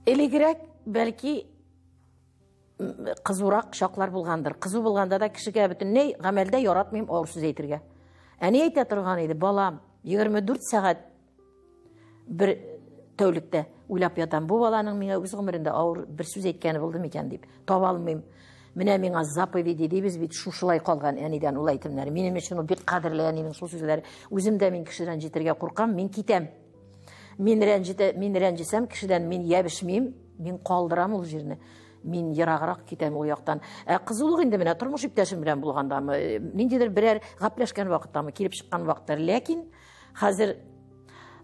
[SPEAKER 2] элегрәк бәлки кызурак чаклар булгандыр. Кызу булганда да кешегә бөтенләй гамәлдә яратмыйм авыр сүз әйтергә. Әни әйтә торган иде, балам, 24 сәгать бер тәүлектә уйлап ятам. Бу баланың миңа үз гомерендә авыр бер сүз әйткәне булды микән дип. Таба алмыйм. Менә миңа заповеди дибез бит, шушылай калган әнидән ул әйтемнәр. Минем өчен ул бик кадерле әнинең шул сүзләре. Үзем дә мин кеше рәнҗетергә куркам, мин китәм. Мин рәнҗетә, мин рәнҗесәм кешедән мин ябешмим, мин калдырам ул җирне. Мин ераграк китәм ул яктан. Ә кызулык инде менә тормыш иптәшем белән булгандамы, ниндидер берәр гәпләшкән вакыттамы, килеп чыккан вакытлар. Ләкин хәзер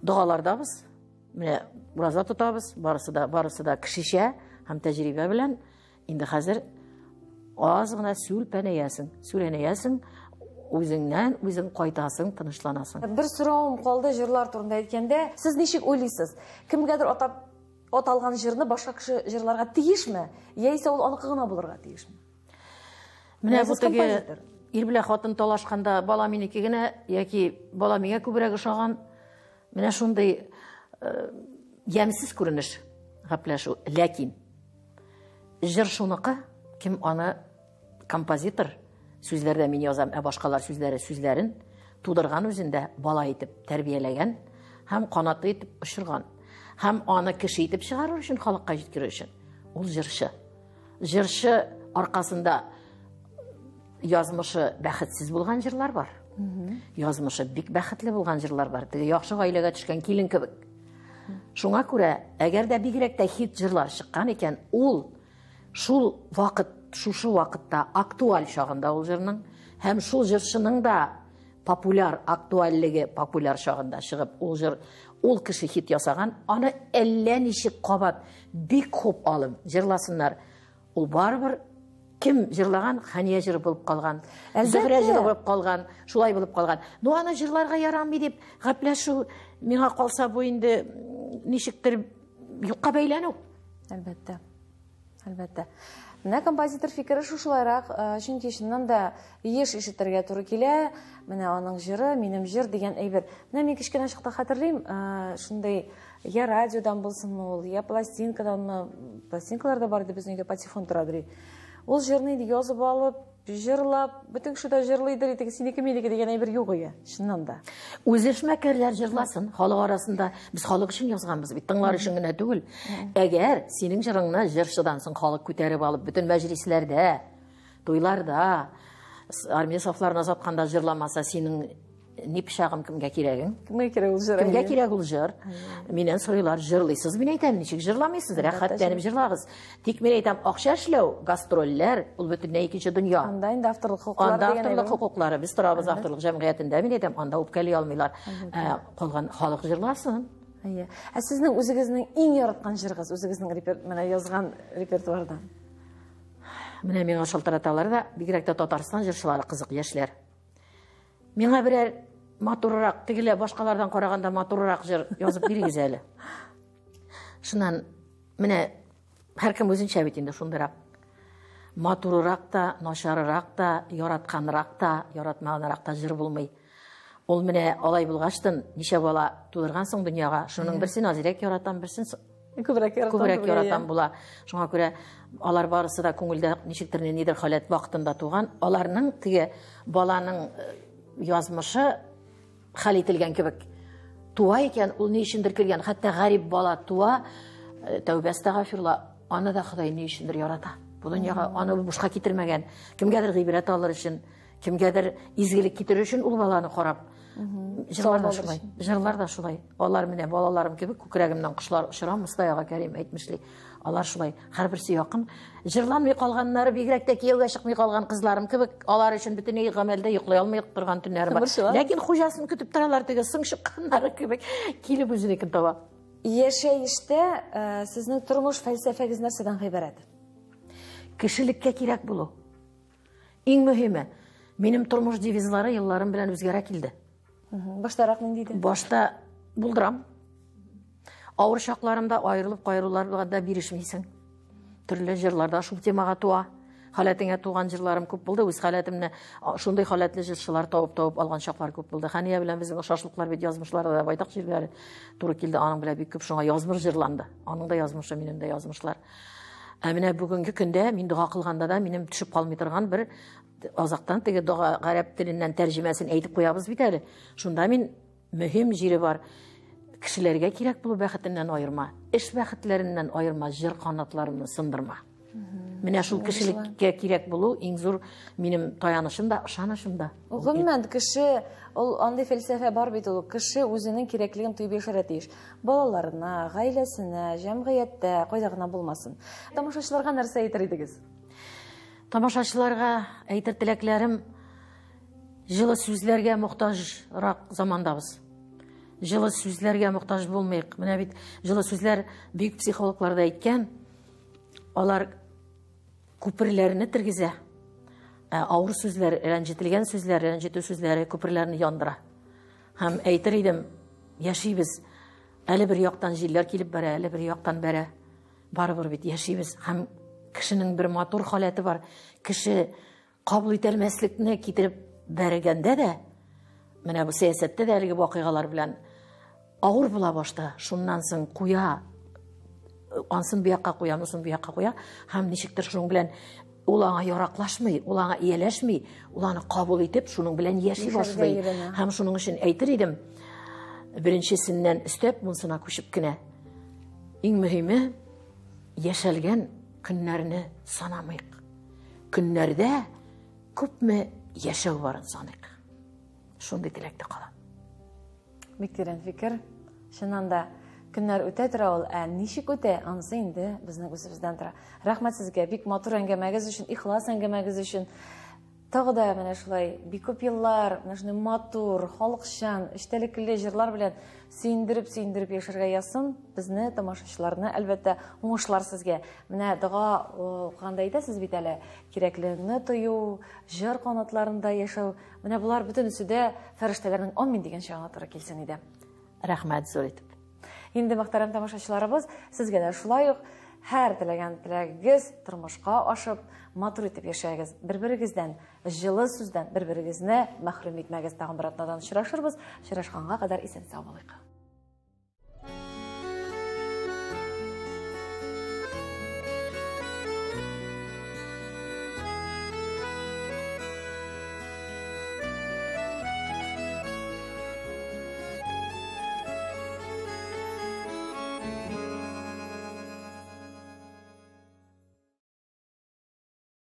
[SPEAKER 2] догалардабыз, менә ураза тотабыз, барысы да, барысы да кешечә һәм тәҗрибә белән. Инде хәзер аз гына сүлпәнәясең, сүрәнәясең, үзеңнән үзең кайтасың, тынычланасың.
[SPEAKER 1] Бер соравым калды җырлар турында әйткәндә, сез ничек уйлыйсыз? Кемгәдер атап аталган җырны башка кеше җырларга тиешме? Яисә ул аныкы гына булырга тиешме?
[SPEAKER 2] Менә бу теге ир белән хатын талашканда бала минеке генә яки бала миңа күбрәк ошаган. Менә шундый ямьсез күренеш гәпләшү. Ләкин җыр шуныкы, кем аны композитор, сүзләрдә мин язам, ә башкалар сүзләре сүзләрен тудырган үзендә бала итеп тәрбияләгән һәм канатлы итеп очырган. Һәм аны кеше итеп чыгарыр өчен, халыкка җиткерер өчен ул җырчы. Җырчы аркасында язмышы бәхетсез булган җырлар бар. Язмышы бик бәхетле булган җырлар бар. Теге яхшы гаиләгә төшкән килен кебек. Шуңа күрә, әгәр дә бигрәк тә хит җырлар чыккан икән, ул шул вакыт, шушы вакытта актуаль чагында ул җырның һәм шул җырчының да популяр актуальлеге популяр чагында чыгып, ул җыр, ул кеше хит ясаган, аны әллә ничек кабат бик хуп алып җырласыннар. Ул барыбер кем җырлаган, Хәния җыры булып калган, Зөһрә җыры булып калган, шулай булып калган. Ну аны җырларга ярамый дип гәпләшү миңа калса бу инде ничектер юкка бәйләнү.
[SPEAKER 1] Әлбәттә. Әлбәттә. Менә композитор фикере шушылайрак, чөнки чыннан да еш ишетергә туры килә. Менә аның җыры, минем җыр дигән әйбер. Менә мин кечкенә чакта хәтерлим, шундый я радиодан булсынмы ул, я пластинкаданмы, пластинкалар да бар иде безнең өйдә, патефон тора иде. Ул җырны инде язып алып, җырлап, бөтен кеше дә җырлыйдыр, теге синеке минеке дигән әйбер юк иде, чыннан да.
[SPEAKER 2] Үзе эшмәкәрләр җырласын, халык арасында без халык өчен язганбыз бит, тыңлар өчен генә түгел. Әгәр синең җырыңны җырчыдан соң халык күтәреп алып, бөтен мәҗлесләрдә, туйларда, армия сафларына озатканда җырламаса, синең ни пычагым кемгә кирәгең?
[SPEAKER 1] Кемгә кирәк ул җыр?
[SPEAKER 2] Кемгә кирәк ул җыр? Миннән сорыйлар, җырлыйсыз? Мин әйтәм, ничек җырламыйсыз? Рәхәтләнеп җырлагыз. Тик мин әйтәм, акча эшләү, гастрольләр, ул бөтенләй икенче дөнья.
[SPEAKER 1] Анда инде авторлык хокуклары
[SPEAKER 2] Анда авторлык хокуклары, без торабыз авторлык җәмгыятендә, мин әйтәм, анда үпкәли алмыйлар. Калган халык җырласын.
[SPEAKER 1] Әйе. Ә сезнең үзегезнең иң яраткан җырыгыз, үзегезнең менә язган репертуардан?
[SPEAKER 2] Менә миңа шалтыраталар да, бигрәк тә Татарстан җырчылары кызык яшьләр. Миңа берәр матуррак, тегеләр башкалардан караганда матуррак җыр язып бирегез әле. Шуннан менә һәркем үзенчә бит инде шундыйрак. Матуррак та, начаррак та, яратканрак та, яратмаганрак та җыр булмый. Ул менә алай булгачтын ничә бала тудыргансың дөньяга, шуның берсен азрак яратам, берсен
[SPEAKER 1] күбрәк яратам,
[SPEAKER 2] күбрәк яратам була. Шуңа күрә алар барысы да күңелдә ничектер ниндидер халәт вакытында туган. Аларның теге баланың язмышы хәл ителгән кебек туа икән, ул ни өчендер килгән. Хәтта гарип бала туа, тәүбә әстәгъфирулла, аны да Ходай ни өчендер ярата. Бу дөньяга аны бушка китермәгән. Кемгәдер гыйбрәт алыр өчен, кемгәдер изгелек китерер өчен ул баланы карап. Җырлар да шулай. Җырлар да шулай. Алар менә балаларым кебек күкрәгемнән кошлар очыра, Мостай ага Кәрим әйтмешли. Алар шулай, һәрберсе якын. Җырланмый калганнары, бигрәк тә кияүгә чыкмый калган кызларым кебек, алар өчен бөтенләй гамәлдә йоклый алмый торган төннәрем бар. Ләкин хуҗасын көтеп торалар, теге соң чыкканнары кебек, килеп үзенекен таба.
[SPEAKER 1] Яшәештә сезнең тормыш фәлсәфәгез нәрсәдән гыйбарәт?
[SPEAKER 2] Кешелеккә кирәк булу. Иң мөһиме, минем тормыш девизлары елларым белән үзгәрә килде.
[SPEAKER 1] Баштарак нинди иде?
[SPEAKER 2] Башта булдырам. Авыр чакларымда аерылып кайрылар булганда бирешмисең. Төрле җырларда шул темага туа. Халәтеңә туган җырларым күп булды. Үз халәтемне шундый халәтле җырчылар табып-табып алган чаклар күп булды. Хәния белән безнең охшашлыклар бит язмышларда да байтак җирләре туры килде. Аның белән бик күп шуңа язмыш җырланды. Аның да язмышы, минем дә язмышлар. Ә менә бүгенге көндә мин дога кылганда да минем төшеп калмый торган бер азактан теге дога гарәп теленнән тәрҗемәсен әйтеп куябыз бит әле. Шунда мин мөһим җире бар. Кешеләргә кирәк булу бәхетеннән аерма, эш бәхетләреннән аерма, җыр канатларымны сындырма. Менә шул кешелеккә кирәк булу иң зур минем таянышым да, ышанышым да.
[SPEAKER 1] Гомумән, кеше, ул андый фәлсәфә бар бит ул, кеше үзенең кирәклеген тоеп яшәргә тиеш. Балаларына, гаиләсенә, җәмгыятьтә, кайда гына булмасын. Тамашачыларга нәрсә әйтер идегез?
[SPEAKER 2] Тамашачыларга әйтер теләкләрем, җылы сүзләргә мохтаҗрак замандабыз. Җылы сүзләргә мохтаҗ булмыйк. Менә бит җылы сүзләр бөек психологлар да әйткән, алар күперләрне тергезә. Ә авыр сүзләр, рәнҗетелгән сүзләр, рәнҗетү сүзләре күперләрне яндыра. Һәм әйтер идем, яшибез. Әле бер яктан җилләр килеп бәрә, әле бер яктан бәрә. Барыбер бит яшибез. Һәм кешенең бер матур халәте бар. Кеше кабул итәлмәслекне китереп бәргәндә дә, менә бу сәясәттә дә әлеге вакыйгалар белән авыр була башта. Шуннан соң куя, ансын бу якка куя, монысын бу якка куя, һәм ничектер шуның белән ул аңа яраклашмый, ул аңа ияләшми, ул аны кабул итеп, шуның белән яши башлый. Һәм шуның өчен әйтер идем, беренчесеннән өстәп, монысына күчеп кенә. Иң мөһиме, яшәлгән көннәрне санамыйк. Көннәрдә күпме яшәү барын саныйк. Шундый теләктә калам.
[SPEAKER 1] Бик тирән фикер. Чыннан да көннәр үтә тора ул, ә ничек үтә, анысы инде безнең үзебездән тора. Рәхмәт сезгә, бик матур әңгәмәгез өчен, ихлас әңгәмәгез өчен. Тагы да менә шулай бик күп еллар, менә шундый матур, халыкчан, эчтәлекле җырлар белән сөендереп-сөендереп яшәргә язсын безне, тамашачыларны, әлбәттә, уңышлар сезгә. Менә дога укыганда әйтәсез бит әле, кирәклегеңне тою, җыр канатларында яшәү. Менә болар бөтенесе дә фәрештәләрнең амин дигән чагына туры килсен иде.
[SPEAKER 2] Рәхмәт зур итеп.
[SPEAKER 1] Инде мөхтәрәм тамашачыларыбыз, сезгә дә шулай ук һәр теләгән теләгегез тормышка ашып, матур итеп яшәгез. Бер-берегездән җылы сүздән бер-берегезне мәхрүм итмәгез. Тагын бер атнадан очрашырбыз. Очрашканга кадәр исән-сау булыйк.